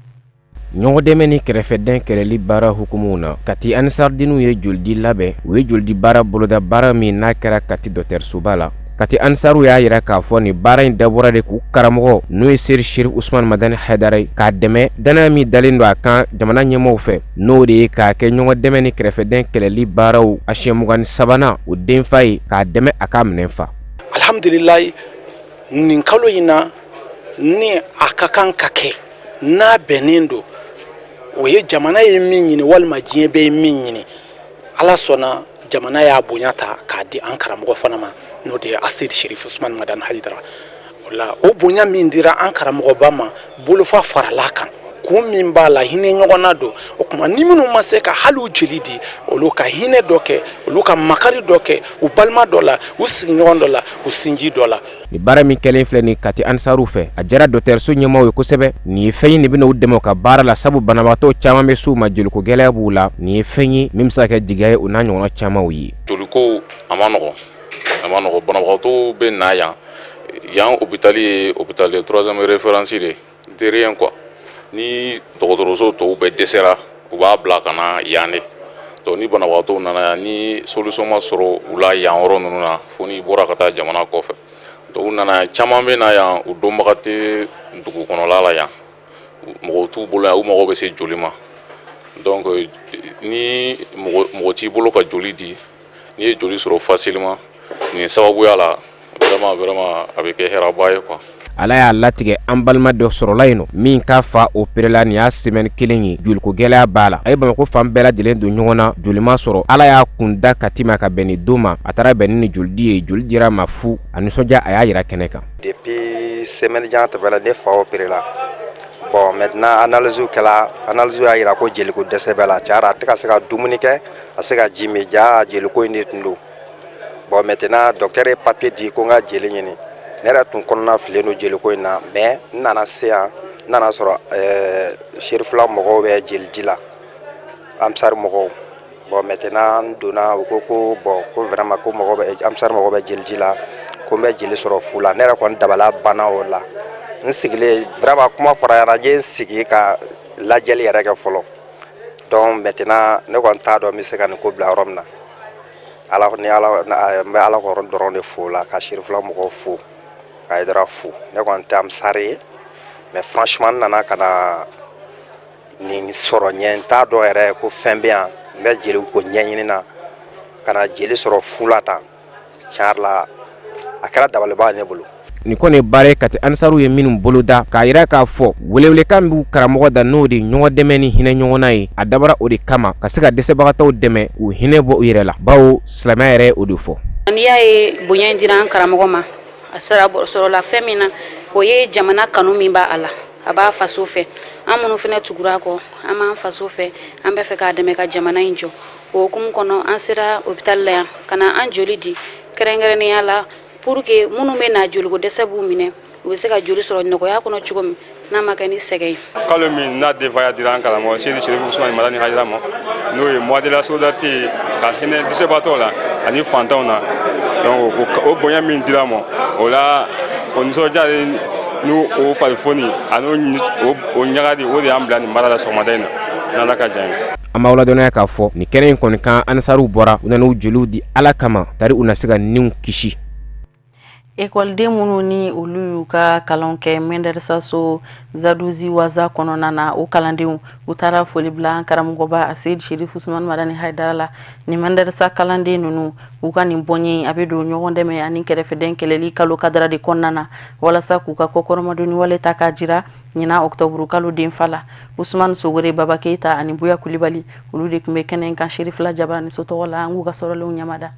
Ɲɔgɔn dɛmɛ ni kɛrɛfɛdɛn kɛlɛli baara hukumu na, Kati Ansardiniw ye jolidi labɛn. U ye jolidi baara boloda, baara min n'a kɛra Kati dɔgɔtɔrɔsoba la. Kati Ansaru y'a yira k'a fɔ nin baara in dabɔra de k'u karamɔgɔ n'o ye Seyidi Cherif Ousmane Madani Haidara ye k'a dɛmɛ danaya min dalen don a kan jamana ɲɛmaaw fɛ, n'o de ye k'a kɛ ɲɔgɔn dɛmɛ ni kɛrɛfɛdɛn kɛlɛli baaraw a siɲɛ 23nan o denfa ye k'a dɛmɛ a k'a minɛn fa. Alhamdulilayi, nin kalo in na ni a ka kan ka kɛ n'a bɛnnen don, o ye jamana ye min ɲini walima diɲɛ bɛɛ ye min ɲini, Ala sɔnna jamana y'a bonya ta k'a di an karamɔgɔ fana ma, n'o de ye Aseyidi Cherif Ousmane Madani Haidara. O la o bonya min dira an karamɔgɔba ma, bolofa farala kan, kun min b'a la hinɛ ɲɔgɔnna don. O tuma ni minnu ma se ka hali u jeli di, olu ka hinɛ dɔ kɛ, olu ka makari dɔ kɛ u balima dɔ la, u sigiɲɔgɔn dɔ la, u sinji dɔ la. Nin baara min kɛlen filɛ nin Kati Ansaru fɛ, a diyara dɔgɔtɔrɔso ɲɛmaaw ye kosɛbɛ. Nin ye fɛn ye nin bɛna u dɛmɛ u ka baara la, sabu banabaatɔ caman bɛ s'u ma, joliko gɛlɛya b'u la. Nin ye fɛn ye min bɛ se ka kɛ jigiya ye u n'a ɲɔgɔnna camanw ye. Joliko a ma nɔgɔn, a ma nɔgɔn. Banabagatɔw bɛ na yan, yan hôpital ye hôpital de troisième référence de de rien quoi. Ni dɔgɔtɔrɔso tɔw bɛɛ dɛsɛra, u b'a bila ka na yan de. Donc ni banabagatɔw nana yan, ni solution ma sɔrɔ u la yan yɔrɔ ninnu na, fo n'i bɔra ka taa jamana kɔfɛ. Donc u nana yan, caman bɛ na yan, u dɔnbaga tɛ dugu kɔnɔla la yan, mɔgɔw t'u bolo yan, u mago bɛ se joli ma. Donc ni mɔgɔ t'i bolo ka joli di, n'i ye joli sɔrɔ facilement nin sababuya la, vraiment vraiment a bɛ kɛ hɛrɛba ye quoi. Ala y'a latigɛ an balima dɔ sɔrɔla yen nɔ min k'a fa operela nin y'a semaine kelen ye, joliko gɛlɛya b'a la. A ye Bamakɔ fan bɛɛ lajɛlen don ɲɔgɔn na, joli ma sɔrɔ. Ala y'a kun da Kati ma ka bɛn ni don ma, a taara bɛn ni joli di ye, joli dira a ma fu. A nisɔndiya a y'a yira kɛnɛ kan. Depuis semaine jan tɛmɛna, ne fa operela. Bon, maintenant analyse kɛla, analyse y'a yira ko jeliko dɛsɛ b'a la. Cayara, a tɛ ka se ka dumuni kɛ, a se ka ji min, ja jeliko in de tun don. Bon, maintenant docteur ye papier di ko n ka jeli ɲini. Ne yɛrɛ tun kɔnɔna filen don jeliko in na, mais n nana se yan, n nana sɔrɔ Cherifila mɔgɔw bɛ jeliji la, Ansar mɔgɔw. Bon, maintenant n donna, u ko ko bon, ko vraiment ko mɔgɔ bɛ Ansar mɔgɔw bɛ jeliji la, ko n bɛ jeli sɔrɔ fu la. Ne yɛrɛ kɔni dabala banna o la. N sigilen vraiment kuma fɔra ɲɛna, n ye n sigi ka lajɛli yɛrɛ kɛ fɔlɔ. Donc maintenant ne kɔni t'a dɔn n bɛ se ka nin ko bila yɔrɔ min na. Ala ni Ala, n bɛ Ala kɔrɔ dɔrɔn de fo la, ka Cherifila mɔgɔw fo, ka Haidara fo. Ne kɔni tɛ Ansar ye, mais franchement n nana ka na nin sɔrɔ ɲɛ, n t'a dɔn yɛrɛ ko fɛn bɛ yan. N bɛ jeli ko ɲɛɲini na, ka na jeli sɔrɔ fu la tan, tiɲɛ yɛrɛ la a kɛra dabaliban ye ne bolo. Nin kɔni ye baara ye Kati Ansaru ye minnu boloda, k'a yira k'a fɔ welewelekan b'u karamɔgɔ da, n'o de ye ɲɔgɔn dɛmɛ ni hinɛ ɲɔgɔnna ye. A dabɔra o de kama ka se ka dɛsɛbagatɔw dɛmɛ k'u hinɛ bɔ u yɛrɛ la, bawo silamɛya yɛrɛ ye o de fɔ. N'i y'a ye bonya in dira an karamɔgɔ ma, a sera sɔrɔla fɛn min na, o ye jamana kanu min b'a la, a b'a faso fɛ. An minnu fana tugura a kɔ, an b'an faso fɛ, an bɛ fɛ k'a dɛmɛ ka jamana in jɔ. O hukumu kɔnɔ, an sera hôpital la yan ka na an joli di kɛrɛnkɛrɛnnenya la, pour que minnu bɛ na joliko dɛsɛ b'u minɛ, u bɛ se ka joli sɔrɔ nɔgɔya kɔnɔ cogo min, n'a ma kɛ ni sɛgɛn ye. Kalo min n'a denfaya dira an karamɔgɔ Seyidi Cherif Ousmane Madani Haidara ma, n'o ye mois de la solidarité ye, ka hinɛ dɛsɛbaatɔw la ani fantanw na. Donc o bonya min dira ma, o la o nisɔndiya n'o o farifoni ani o ɲagadi, o de y'an bila nin baara la sɔgɔmada in na, n'Ala ka diya ye. An b'aw ladɔnniya k'a fɔ nin kɛnɛ in kɔni kan, Ansaruw bɔra, u nana u joliw di Ala kama, tari u na se ka niw kisi. Ekɔliden minnu ni olu y'u ka kalan kɛ Mɛndɛrisaso Zaduzi Waza kɔnɔna na, o kalandenw u taara foli bila an karamɔgɔba Aseyidi Cherif Ousmane Madani Haidara la. Nin Mɛndɛrisa kalanden ninnu u ka nin bɔnye a bɛ don ɲɔgɔn dɛmɛ ani kɛrɛfɛdɛn kɛlɛli kalo kadara de kɔnɔna na, walasa k'u ka kɔkɔrɔmadonni wale ta k'a jira ɲinan ɔkutɔburu kalo denfa la. Usumani Sogore, Baba Keyita ani Buya Kulibali, olu de tun bɛ kɛnɛ in kan Cherifila Jabaraniso tɔgɔ la. An k'u ka sɔrɔlenw ɲamada.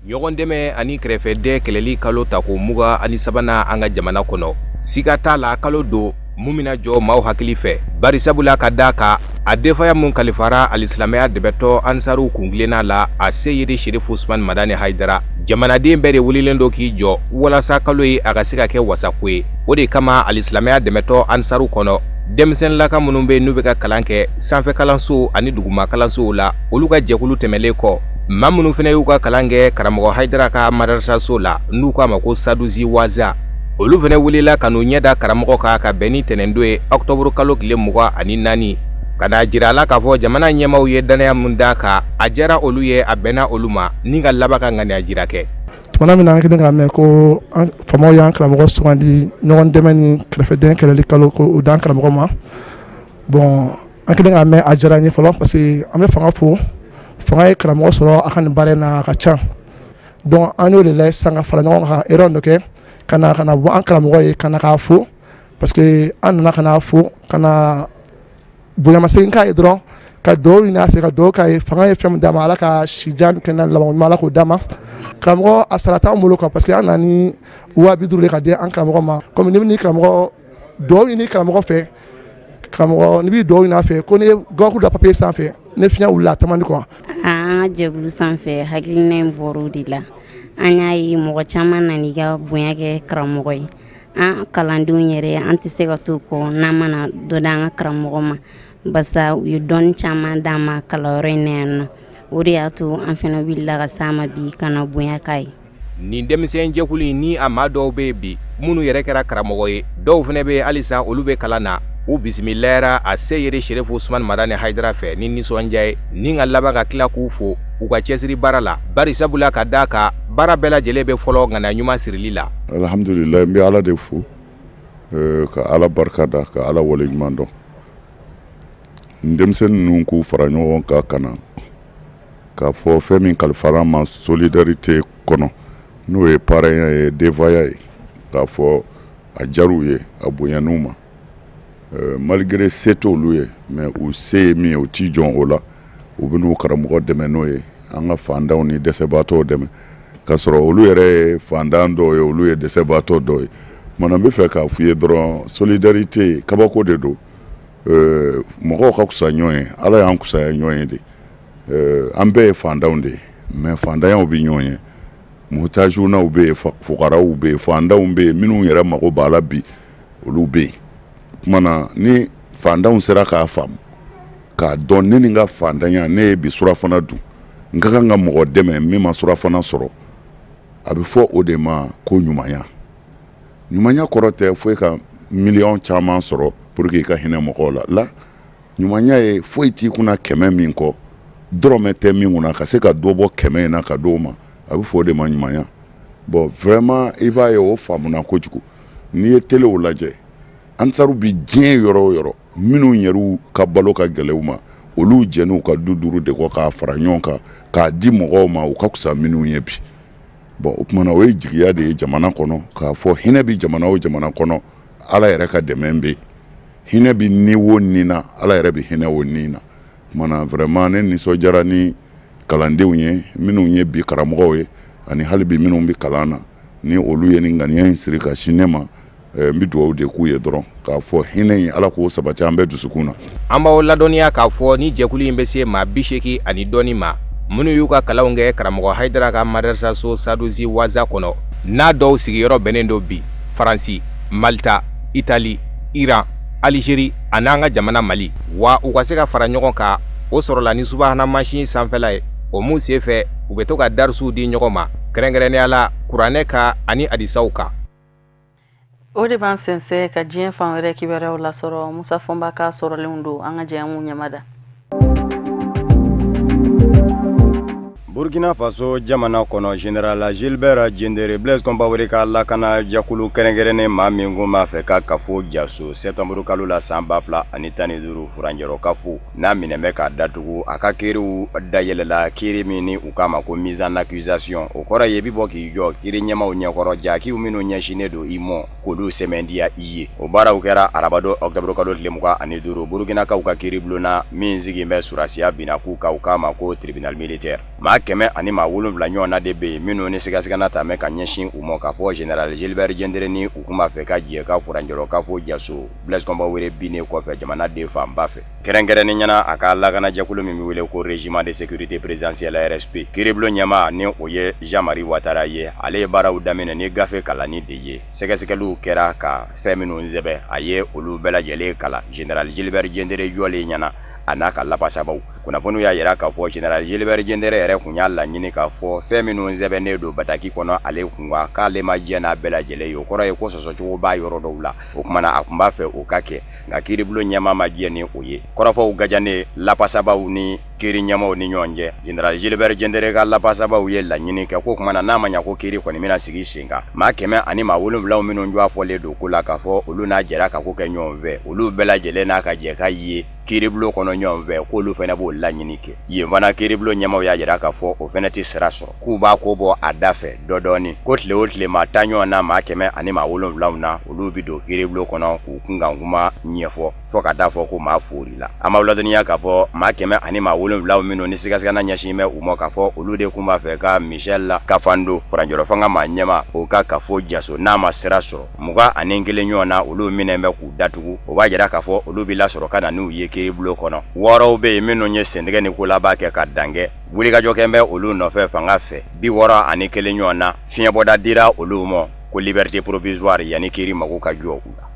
Ɲɔgɔn dɛmɛ ani kɛrɛfɛdɛn kɛlɛli kalo tako 23nan an ka jamana kɔnɔ. Siga t'a la, kalo don mun bɛna jɔ maaw hakili fɛ, bari sabula ka d'a kan a denfaya mun kalifara alisilamɛya dɛmɛtɔ Ansaruw kuntilenna la, a Seyidi Cherif Ousmane Madani Haidara, jamanaden bɛɛ de wulilen don k'i jɔ walasa kalo ye a ka se ka kɛ wasako ye. O de kama alisilamɛya dɛmɛtɔ Ansaru kɔnɔ, denmisɛnninlaka minnu bɛ n'u bɛ ka kalan kɛ sanfɛ kalansow ani duguma kalansow la, olu ka jɛkulu tɛmɛlen kɔ, maa minnu fana y'u ka kalan kɛ karamɔgɔ Haidara ka madarasaso la, n'u k'a ma ko Saduzi Waza, olu fana wulila ka n'u ɲɛ da karamɔgɔ kan ka bɛn ni tɛnɛndon ye ɔkutɔburu kalo tile 24, ka n'a jira a la k'a fɔ jamana ɲɛmaaw ye danaya mun d'a kan, a diyara olu ye, a bɛnna olu ma, ni ka laban ka ŋaniya jira kɛ. Tuma min na an kɛlen k'a mɛn ko faamaw y'an karamɔgɔ sugandi ɲɔgɔn dɛmɛ ni kɛrɛfɛdɛn kɛlɛli kalo ko o d'an karamɔgɔ ma. Bon, an kɛlen k'a mɛn, a diyara n ye fɔlɔ, parce que an bɛ fanga fo. Fanga ye karamɔgɔ sɔrɔ a ka nin baara in na, a ka ca. Donc an y'o de lajɛ sisan ka fara ɲɔgɔn kan ka erreur dɔ kɛ ka na bɔ an karamɔgɔ ye, ka na k'a fo, parce que an nana ka n'a fo, ka na bonyamasegin k'a ye dɔrɔn, ka dugawu ɲini a fɛ, ka dugawu k'a ye. Fanga ye fɛn min d'a ma, Ala ka si jan kɛnɛya laban ɲuman, Ala k'o d'a ma. Karamɔgɔ, a sara t'an bolo quoi, parce que an nana ni 50 000 de ka di an karamɔgɔ ma. Komi n'i bɛ n'i karamɔgɔ dugawu ɲini karamɔgɔ fɛ, karamɔgɔ, n'i bɛ dugawu ɲini a fɛ ko n'i ye gabakuru da papier sanfɛ, ni fiɲɛ wulila, a taama di quoi. An ka jɛkulu sanfɛ, hakilina in bɔr'o de la. An y'a ye mɔgɔ caman nan'i ka bonya kɛ karamɔgɔ ye. An kalandenw yɛrɛ, an tɛ se ka to kɔ n'an mana dɔ d'an ka karamɔgɔ ma, barisa u ye dɔnni caman d'an ma kalanyɔrɔ in na yan nɔ. O de y'a to an fana wulila ka s'a ma bi ka na bonya k'a ye. Nin denmisɛn jɛkulu in ni a maa dɔw bɛ yen bi minnu yɛrɛ kɛra karamɔgɔ ye, dɔw fana bɛ yen halisa olu bɛ kalan na, u bisimilayara a Seyidi Serifu Usumani Madani Hayidara fɛ ni nisɔndiya ye, ni ka laban ka tila k'u fo u ka cɛsiri baara la, bari sabula ka d'a kan baara bɛɛ lajɛlen bɛ fɔlɔ ŋaniya ɲuman sirili la. Alhamdulilayi, n bɛ Ala de fo, ka Ala barika da, ka Ala waleɲuman dɔn. N denmisɛnnin ninnu k'u fara ɲɔgɔn kan ka na k'a fɔ fɛn min kalifara ma solidarité kɔnɔ, n'o ye parrain ye, denfaya ye, k'a fɔ a diyar'u ye, a bonyan'u ma, malgré se t'olu ye, mais u se ye min ye, u t'i jɔn o la, u bɛ n'u karamɔgɔ dɛmɛ n'o ye, an ka fantanw ni dɛsɛbaatɔw dɛmɛ, k'a sɔrɔ olu yɛrɛ ye fantan dɔw ye, olu ye dɛsɛbaatɔ dɔw ye. Kumana n bɛ fɛ k'a f'i ye dɔrɔn, solidarité kabako de don. Mɔgɔw ka fisa ɲɔgɔn ye, Ala y'an kusaya ɲɔgɔn ye de. An bɛɛ ye fantanw de ye, mais fantanyaw bɛ ɲɔgɔn ye. Mutajunaw bɛ yen, fugaraw bɛ yen, fantanw bɛ yen, minnu yɛrɛ mago b'a la bi, olu bɛ yen. Kumana ni fantanw sera k'a faamu k'a dɔn, ne ni n ka fantanya, ne ye bi surafana dun, n ka kan ka mɔgɔ dɛmɛ min ma surafana sɔrɔ, a bɛ fɔ o de ma ko ɲumanya. Ɲumanya kɔrɔ tɛ foyi ka miliyɔn caman sɔrɔ pour que i ka hinɛ mɔgɔw la. La ɲumanya ye foyi t'i kunna 100 min kɔ, dɔrɔmɛ tɛ min kunna, ka se ka dɔ bɔ 100 in na ka d'o ma, a bɛ fɔ o de ma ɲumanya. Bon, vraiment, i b'a ye o faamuna kojugu. N'i ye telew lajɛ, ansaru bi diɲɛ yɔrɔ o yɔrɔ, minnu yɛrɛw ka balo ka gɛlɛn u ma, olu jɛn'u ka 50 de kɔ k'a fara ɲɔgɔn kan k'a di mɔgɔw ma u ka fisa minnu ye bi. Bon, o kumana o ye jigiya de ye jamana kɔnɔ, k'a fɔ hinɛ bi jamana o jamana kɔnɔ, Ala yɛrɛ ka dɛmɛ bɛ yen. Hinɛ bi ni o ni na, Ala yɛrɛ bɛ hinɛ o ni na. Kumana vraiment, ne nisɔndiyara ni kalandenw ye, minnu ye bi karamɔgɔw ye, ani hali bi minnu bɛ kalan na, ni olu ye nin ŋaniya in siri ka sin ne ma. N bɛ dugawu de k'u ye dɔrɔn, k'a fɔ hinɛ in, Ala k'o sabati an bɛɛ dusukun na. An b'aw ladɔnniya k'a fɔ ni jɛkulu in bɛ se maa 80 ani dɔɔni ma, minnu y'u ka kalanw kɛ karamɔgɔ Hayidara ka madrasaso Sadusi Waza kɔnɔ, n'a dɔw sigiyɔrɔ bɛnnen don bi Faransi, Malita, Itali, Iran, Alizeri ani an ka jamana Mali. Wa u ka se ka fara ɲɔgɔn kan, o sɔrɔla ni subahana mansin sanfɛla ye, o mun sen fɛ u bɛ to ka darisuw di ɲɔgɔn ma, kɛrɛnkɛrɛnnenya la kuranɛ kan ani hadisaw kan. O de b'an sɛnsɛn ka diɲɛ fan wɛrɛ kibaruyaw lasɔrɔ. Musa Fɔnba ka sɔrɔlenw don, an ka jɛ an k'u ɲɛmada. Burkina Faso jamana kɔnɔ, Général Gilbert Diendéré, Blaise Compaoré ka lakana jɛkulu kɛrɛnkɛrɛnnen, maa min kun b'a fɛ ka kafo jaso septembre kalo la san 2015, furanjɛrɔ kafo n'a minɛ bɛ k'a datugu, a ka kiiriw dayɛlɛla, kiiri min ni u k'a ma ko mise en accusation. O kɔrɔ ye i bɛ bɔ k'i jɔ kiiri ɲɛmaw ɲɛkɔrɔ, jakiw minnu ɲɛsinnen don i mɔ, k'olu sɛmɛntiya i ye. O baaraw kɛra arabadon octobre kalo tile 25, Burkinakaw ka kiiri bulonna min sigi bɛ surasiya binna k'u kan, u k'a ma ko tribunal militaire. Maa 107 ɲɔgɔnna de bɛ yen minnu ni sigasigana tun bɛ ka ɲɛsin u ma, k'a fɔ Général Gilbert Diendéré ni u kun b'a fɛ ka jɛ ka furanjɛrɔ kafo jaso Blaise Compaoré binnen kɔfɛ jamanaden fanba fɛ, kɛrɛnkɛrɛnnen ɲɛna a ka lakanajɛkulu min bɛ wele ko régiment de sécurité présidentielle, RSP. Kiiribulon ɲɛmaa, ni o ye Jean-Marie Ouattara ye, ale ye baaraw daminɛ ni gafe kalanni de ye. Sɛgɛsɛgɛliw kɛra ka fɛn minnu sɛbɛn, a ye olu bɛɛ lajɛlen kalan Général Gilbert Diendéré jɔlen ɲɛna, a n'a ka lafasabaw. Kunnafoniw y'a jira k'a fɔ général Gilbert Diendéré yɛrɛ kun y'a laɲini k'a fɔ fɛn minnu sɛbɛnnen don bataki kɔnɔ ale kun kan, k'ale ma jɛn n'a bɛɛ lajɛlen ye. O kɔrɔ ye ko sɔsɔcogo b'a yɔrɔ dɔw la. O kumana a kun b'a fɛ o ka kɛ, nka kiiribulon ɲɛmaa ma jɛn ni o ye. Kɔrɔfɔw gajannen lapasabaw ni kiiri ɲɛmaaw ni ɲɔgɔn cɛ, général Gilbert Diendéré ka lapasabaw ye laɲini kɛ ko kumana n'a ma ɲa ko kiiri kɔni bɛna sigi sen kan, maa 107 minnu jɔ fɔlen don ko la k'a fɔ olu n'a jɛra ka ko kɛ ɲɔgɔn fɛ, olu bɛɛ lajɛlen n'a ka jɛ ka ye kiiribulon kɔnɔ ɲɔgɔn fɛ, k'olu fana b'o laɲini kɛ. Yen fana kiiribulon ɲɛmaaw y'a jira k'a fɔ o fana tɛ sira sɔrɔ, k'u b'a ko bɔ a da fɛ dɔ dɔɔni, ko tile o tile maa 10 ɲɔgɔn na, maa 107 na, olu bɛ don kiiribulon kɔnɔ k'u kunkan kuma ɲɛfɔ fo ka taa fɔ ko maa foori la. An b'aw ladɔnniya k'a fɔ maa 107 minnu ni sigasigana ɲɛsin bɛ u ma k'a fɔ olu de kun b'a fɛ ka Michel Kafando furancɛrɔ fanga maa ɲɛmaa o ka kafo jaso, n'a ma sira sɔrɔ, 21 ɲɔgɔn na olu minɛ bɛ k'u datugu. O b'a jira k'a fɔ olu bɛ lasɔrɔ ka na n'u ye kiiribulon kɔnɔ. 6 bɛ yen minnu ye sentigɛ ni kolaba kɛ ka dan kɛ, wulikajɔ kɛ bɛ olu nɔfɛ fanga fɛ. 61 ɲɔgɔn na fiɲɛbɔda dira olu ma ko liberté provisoire yanni kiiri mago ka jɔ u la.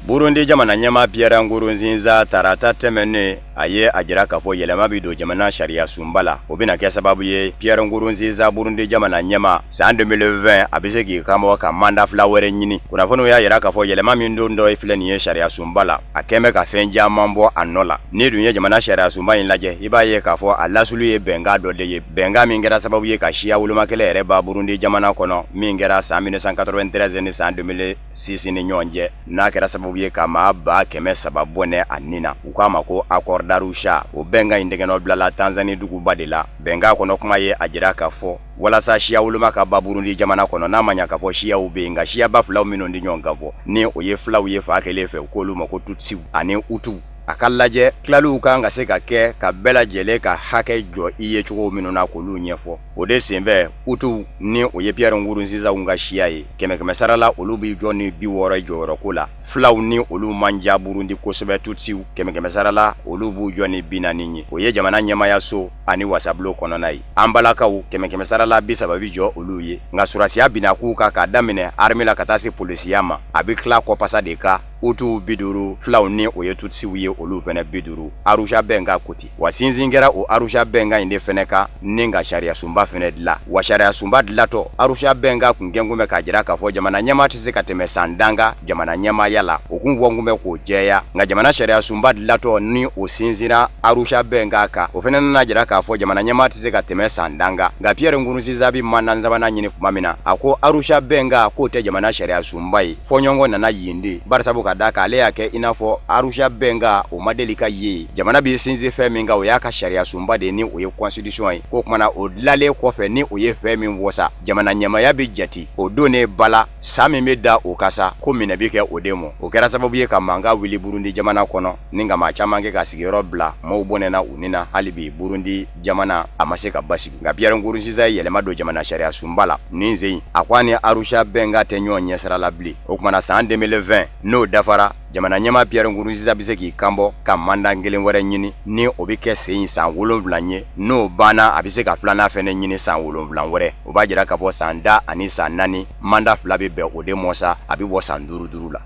Burundi jamana ɲɛmaa Pierre Nkurunziza tarata tɛmɛnen, a ye a jira k'a fɔ yɛlɛma bɛ don jamana sariya sunba la. O bɛna kɛ sababu ye Pierre Nkurunziza, Burundi jamana ɲɛmaa, san 2020 a bɛ se k'i kanbɔ ka mandat 2 wɛrɛ ɲini. Kunnafoniw y'a jira k'a fɔ yɛlɛma min don dɔ ye filɛ nin ye sariya sunba la, a kɛn bɛ ka fɛn caman bɔ a nɔ la. N'i dun ye jamana sariya sunba in lajɛ, i b'a ye k'a fɔ a lasulu ye bɛnkan dɔ de ye, bɛnkan min kɛra sababu ye ka siya wolomakɛlɛ yɛrɛ ba Burundi jamana kɔnɔ, min kɛra san 1993 ni san 2006 ni ɲɔgɔn cɛ, n'a kɛra sababu ye ka maa 300,000 bɔnɛ a nin na. U k'a ma ko accord d'Arusha. O bɛnkan in tɛgɛnɔ bilala Tanzanie duguba de la. Bɛnkan kɔnɔ kuma ye a jira k'a fɔ walasa siya woloma ka ba Burundi jamana kɔnɔ, n'a ma ɲa k'a fɔ siyaw bɛ yen, nka siyaba filaw minnu di ɲɔgɔn kan fɔ, ni o ye filaw ye fa kelen fɛ, u k'olu ma ko Tutsiw ani Hutuw, a ka lajɛ tilaliw kan ka se ka kɛ ka bɛɛ lajɛlen ka hakɛ jɔ i ye cogo minnu na k'olu ɲɛfɔ. O de senfɛ Hutuw, ni o ye Pierre Nkurunziza ka siya ye, 100 sara la olu b'i jɔ ni 60 jɔyɔrɔko la. Filaw ni olu man ja Burundi kosɛbɛ, Tutsiw, 100 sara la olu b'u jɔ ni 40 ye. O ye jamana ɲɛmayaso ani wasabulon kɔnɔna ye. An balakaw 100 sara la 30 bi jɔ olu ye. Nka surasiya binna k'u kan k'a daminɛ armée la ka taa se polisiya ma, a bɛ tila kɔpasa de kan. Hutuw 50, filaw ni o ye Tutsiw ye olu fɛnɛ 50. Arusha bɛnkan ko ten. Wa sinsin kɛra o Arusha bɛnkan in de fɛnɛ kan ni ka sariya sunba fɛnɛ dilan. Wa sariya sunba dilatɔ, Arusha bɛnkan kun kɛn kun bɛ k'a jira k'a fɔ jamana ɲɛmaa tɛ se ka tɛmɛ san dan kan jamana ɲɛmaaya la. O kun fɔ kun bɛ k'o jɛya. Nka jamana sariya sunba dilatɔ ni o sinsinna Arusha bɛnkan kan, o fɛnɛ nana jira k'a fɔ jamana ɲɛmaa tɛ se ka tɛmɛ san dan kan. Nka Pierre Nkurunziza bɛ mandat sabanan ɲini tuma min na, a ko Arusha bɛnkan k'o tɛ jamana sariya sunba ye. Fɔɲɔgɔnkɔ nana yen de, barisabu ka da kan ale y'a kɛ i n'a fɔ Arusha bɛnkan o ma deli ka ye. Jamana bɛ sinsin fɛn min kan, o y'a ka sariya sunba de ye, ni o ye constitution ye. K'o kumana o dilalen kɔfɛ, ni o ye fɛn min wasa, jamana ɲɛmaaya bɛ jate o donnen bala san min bɛ da o kan sa, ko minɛ bɛ kɛ o de ma. O kɛra sababu ye ka mankan wuli Burundi jamana kɔnɔ, ni ka maa caman kɛ ka sigiyɔrɔ bila, maaw bɔnɛna u ni na. Hali bi Burundi jamana a ma se ka basigi. Nka Pierre Nkurunziza ye yɛlɛma don jamana sariya sunba la nin sen, a ko a ni Arusha bɛnkan tɛ ɲɔgɔn ɲɛsira la bilen. O kumana san 2020 n'o dafara, jamana ɲɛmaa Pierre Nkurunziza bɛ se k'i kanbɔ ka mandat 1 wɛrɛ ɲini, ni o bɛ kɛ sen san 7 ye. N'o banna, a bɛ se ka filanan fɛnɛ ɲini san 7 wɛrɛ. O b'a jira k'a fɔ san 10 ani san 4, mandat 2 bɛ bɛn o de mɔ sa, a bɛ bɔ san 5 5 la.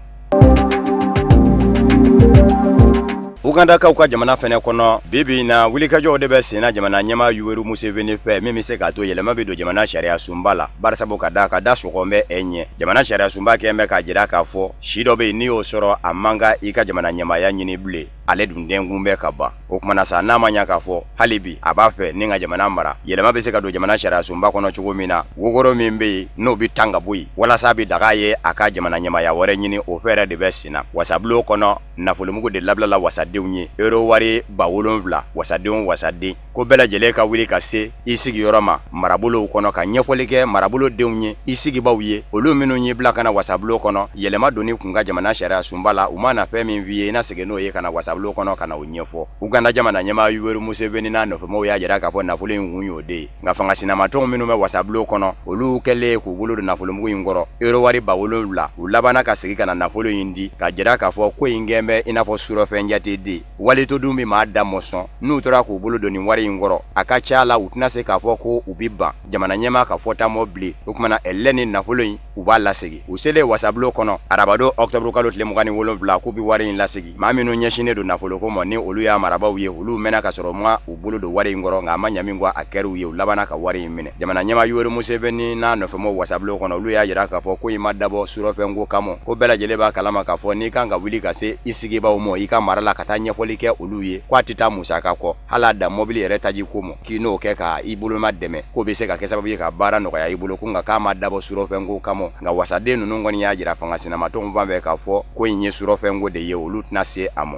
Ugandakaw ka jamana fɛnɛ kɔnɔ, bi bi in na wulikajɔw de bɛ senna jamana ɲɛmaa Yoweri Museveni fɛ, min bɛ se k'a to yɛlɛma bɛ don jamana sariya sunba la. Barisabu ka da sɔgɔn bɛ ɛ ɲɛ. Jamana sariya sunba kɛn bɛ k'a jira k'a fɔ si dɔ bɛ yen, n'i y'o sɔrɔ a man kan i ka jamana ɲɛmaaya ɲini bilen. Ale dun denkun bɛ ka ban. O kumana sa, n'a ma ɲa k'a fɔ hali bi a b'a fɛ ni ka jamana mara, yɛlɛma bɛ se ka don jamana sariya sunba kɔnɔ cogo min na, wokoro min bɛ yen n'o bɛ tan ka bɔ yen, walasa a bɛ daga ye a ka jamana ɲɛmaaya wɛrɛ ɲini, o fɛɛrɛ de bɛ sen na. Wasabulon kɔnɔ, nafolomugu de labilala wasadenw ye, euro wari 7000 wasaden o wasaden, ko bɛɛ lajɛlen ka wuli ka se i sigiyɔrɔ ma marabolow kɔnɔ ka ɲɛfɔli kɛ marabolodenw ye, i sigibaw ye, olu minnu y'i bila ka na wasabulon kɔnɔ. Yɛlɛma donni kun ka jamana sariya sunba la, u mana fɛn min f'i ye, i na segin n'o ye ka na wasabulon kɔnɔ ka na o ɲɛfɔ. Uganda jamana ɲɛmaa Yoweri Museveni n'a nɔfɛmaaw y'a jira k'a fɔ nafolo in kun y'o de ye. Nka fanga sinamatɔnw minnu bɛ wasabulon kɔnɔ, olu kɛlen k'u bolo don nafolomugu in kɔrɔ, euro wari 7000, u labanna ka segin ka na nafolo in di, k'a jira k'a fɔ ko in kɛn bɛ i n'a fɔ surɔfɛn jate de. Waleto dun bɛ maa da mɔsɔn, n'u tora k'u bolo don nin wari in kɔrɔ, a ka ca la u tɛna se k'a fɔ ko u bɛ ban jamana ɲɛmaa ka fɔta mɔ bilen. O kumana ɛlɛ ni nafolo in u b'a lasegin. U selen wasabulon kɔnɔ arabadon octobre kalo tile 27 k'u bɛ wari in lasegin. Maa minnu ɲɛsinnen don nafoloko ma ni olu y'a marabaaw ye, olu mɛnna ka sɔrɔ ma u bolo don wari in kɔrɔ, nka a ma ɲa min kɔ a kɛr'u ye, u labanna ka wari in minɛ. Jamana ɲɛmaa Yoweri Museveni n'a nɔfɛmɔgɔw wasabulon kɔnɔ, olu y'a jira k'a fɔ ko in ma dabɔ surɔfɛnko kama, ko bɛɛ lajɛlen b'a kalama k'a fɔ n'i kan ka wuli ka se i sigibaw ma i ka mara la ka taa ɲɛfɔli kɛ olu ye, k'a tɛ taa musaka kɔ, hali a dan mɔbili yɛrɛ taji ko ma, k'i n'o kɛ ka i boloma dɛmɛ, k'o bɛ se ka kɛ sababu ye ka baara nɔgɔya i bolo, ko nka k'a ma dabɔ surɔfɛnko kama. Nka wasaden ninnu kɔni y'a jira fanga sinamatɔnw fan fɛ k'a fɔ ko in ye surɔfɛnko de ye, olu tɛna se a ma.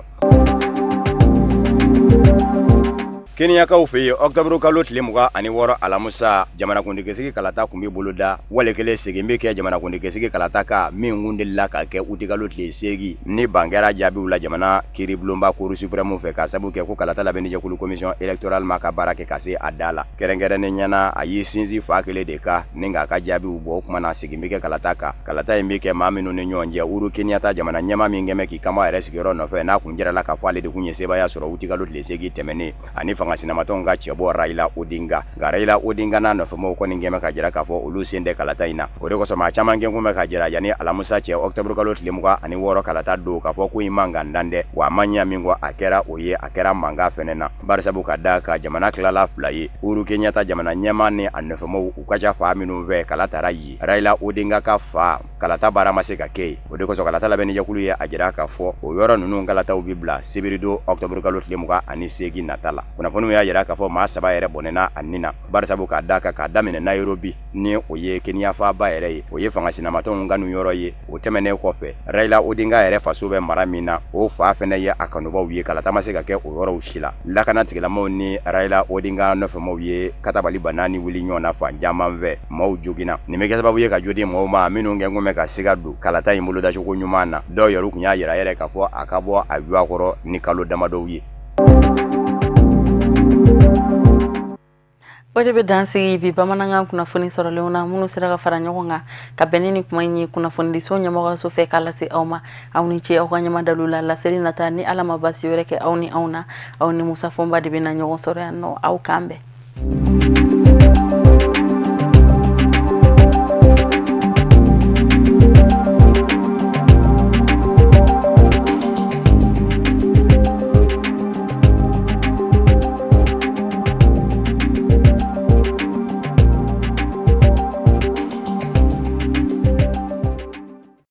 Keniyakaw fɛ yen octobre kalo tile 26 alamisa, jamanakuntigisigi kalata kun bɛ boloda. Wale kelen segin bɛ kɛ jamanakuntigisigi kalata kan min kun delila ka kɛ uti kalo tile 8 ni ban kɛra jaabiw la jamana kiiribulonba Cour suprême fɛ, ka sabu kɛ ko kalata labɛnnijɛkulu commission électorale ma ka baara kɛ ka se a da la. Kɛrɛnkɛrɛnnen ɲɛna a y'i sinsin fa kelen de kan ni k'a ka jaabiw bɔ. O kuma na segin bɛ kɛ kalata kan. Kalata in bɛ kɛ maa minnu ni ɲɔgɔn cɛ, Uhuru Kenyatta jamana ɲɛmaa min kɛmɛ k'i kanbɔ a yɛrɛ sigiyɔrɔ nɔfɛ n'a kun jirala k'a fɔ ale de kun ye sebaaya sɔrɔ uti kalo tile 8 tɛmɛnen, ani fanga sinamatɔnw ka cɛbɔ Raila Odinga. Nka Raila Odinga n'a nɔfɛmɔgɔw kɔni kɛmɛ ka jira k'a fɔ olu sen tɛ kalata in na. O de kosɔn maa caman kɛn kun bɛ ka jira yanni alamisa cɛ octobre kalo tile 26 kalata don k'a fɔ ko in man kan dan dɛ, wa a ma ɲa min kɔ a kɛra o ye, a kɛra mankan fɛnɛ na. Barisabu ka da ka jamana tilala fila ye, Uhuru Kenyatta jamana ɲɛmaa ni a nɔfɛmɔgɔw u ka ca fa minnu fɛ kala taara yen, Raila Odinga ka fa kalata baara ma se ka kɛ yen. O de kosɔn kalata labɛnnijɛkulu ye a jira k'a fɔ o yɔrɔ ninnu kalataw bɛ bila sibiridon octobre kalo tile 28 nata la. Kunnafoniw y'a jira k'a fɔ maa 3 yɛrɛ bɔnɛna a nin na, barisabu k'a da kan k'a daminɛ Nairobi ni o ye Kenya faaba yɛrɛ ye, o ye fanga sinamatɔnw ka yɔrɔ ye. O tɛmɛnen kɔfɛ, Raila Odinga yɛrɛ faso bɛ mara min na, o fa fɛnɛ ye a kanubaw ye, kalata ma se ka kɛ o yɔrɔw si la. Lakana tigilamaw ni Raila Odinga nɔfɛmaw ye katabali ba naani wuli ɲɔgɔn na fan caman fɛ, maaw joginna. Nin bɛ kɛ sababu ye ka jo di maaw ma minnu kɛn kun bɛ ka siga don kalata in bolodacogo ɲuman na. Dɔw yɛrɛ kun y'a jira yɛrɛ k'a fɔ a ka bɔ a yuwa kɔrɔ ni kalo damadɔw ye. O de bɛ dan sigi bi bamanankan kunnafoni sɔrɔlenw na minnu sera ka fara ɲɔgɔn kan ka bɛn ni kuma in ye kunnafonidiso ɲɛmɔgɔso fɛ k'a lase aw ma. Aw ni ce aw ka ɲɛmadalu la. Laseli nata ni Ala ma baasi wɛrɛ kɛ aw ni anw na, aw ni Musa Fɔnba de bɛ na ɲɔgɔn sɔrɔ yan nɔ. Aw k'an bɛn.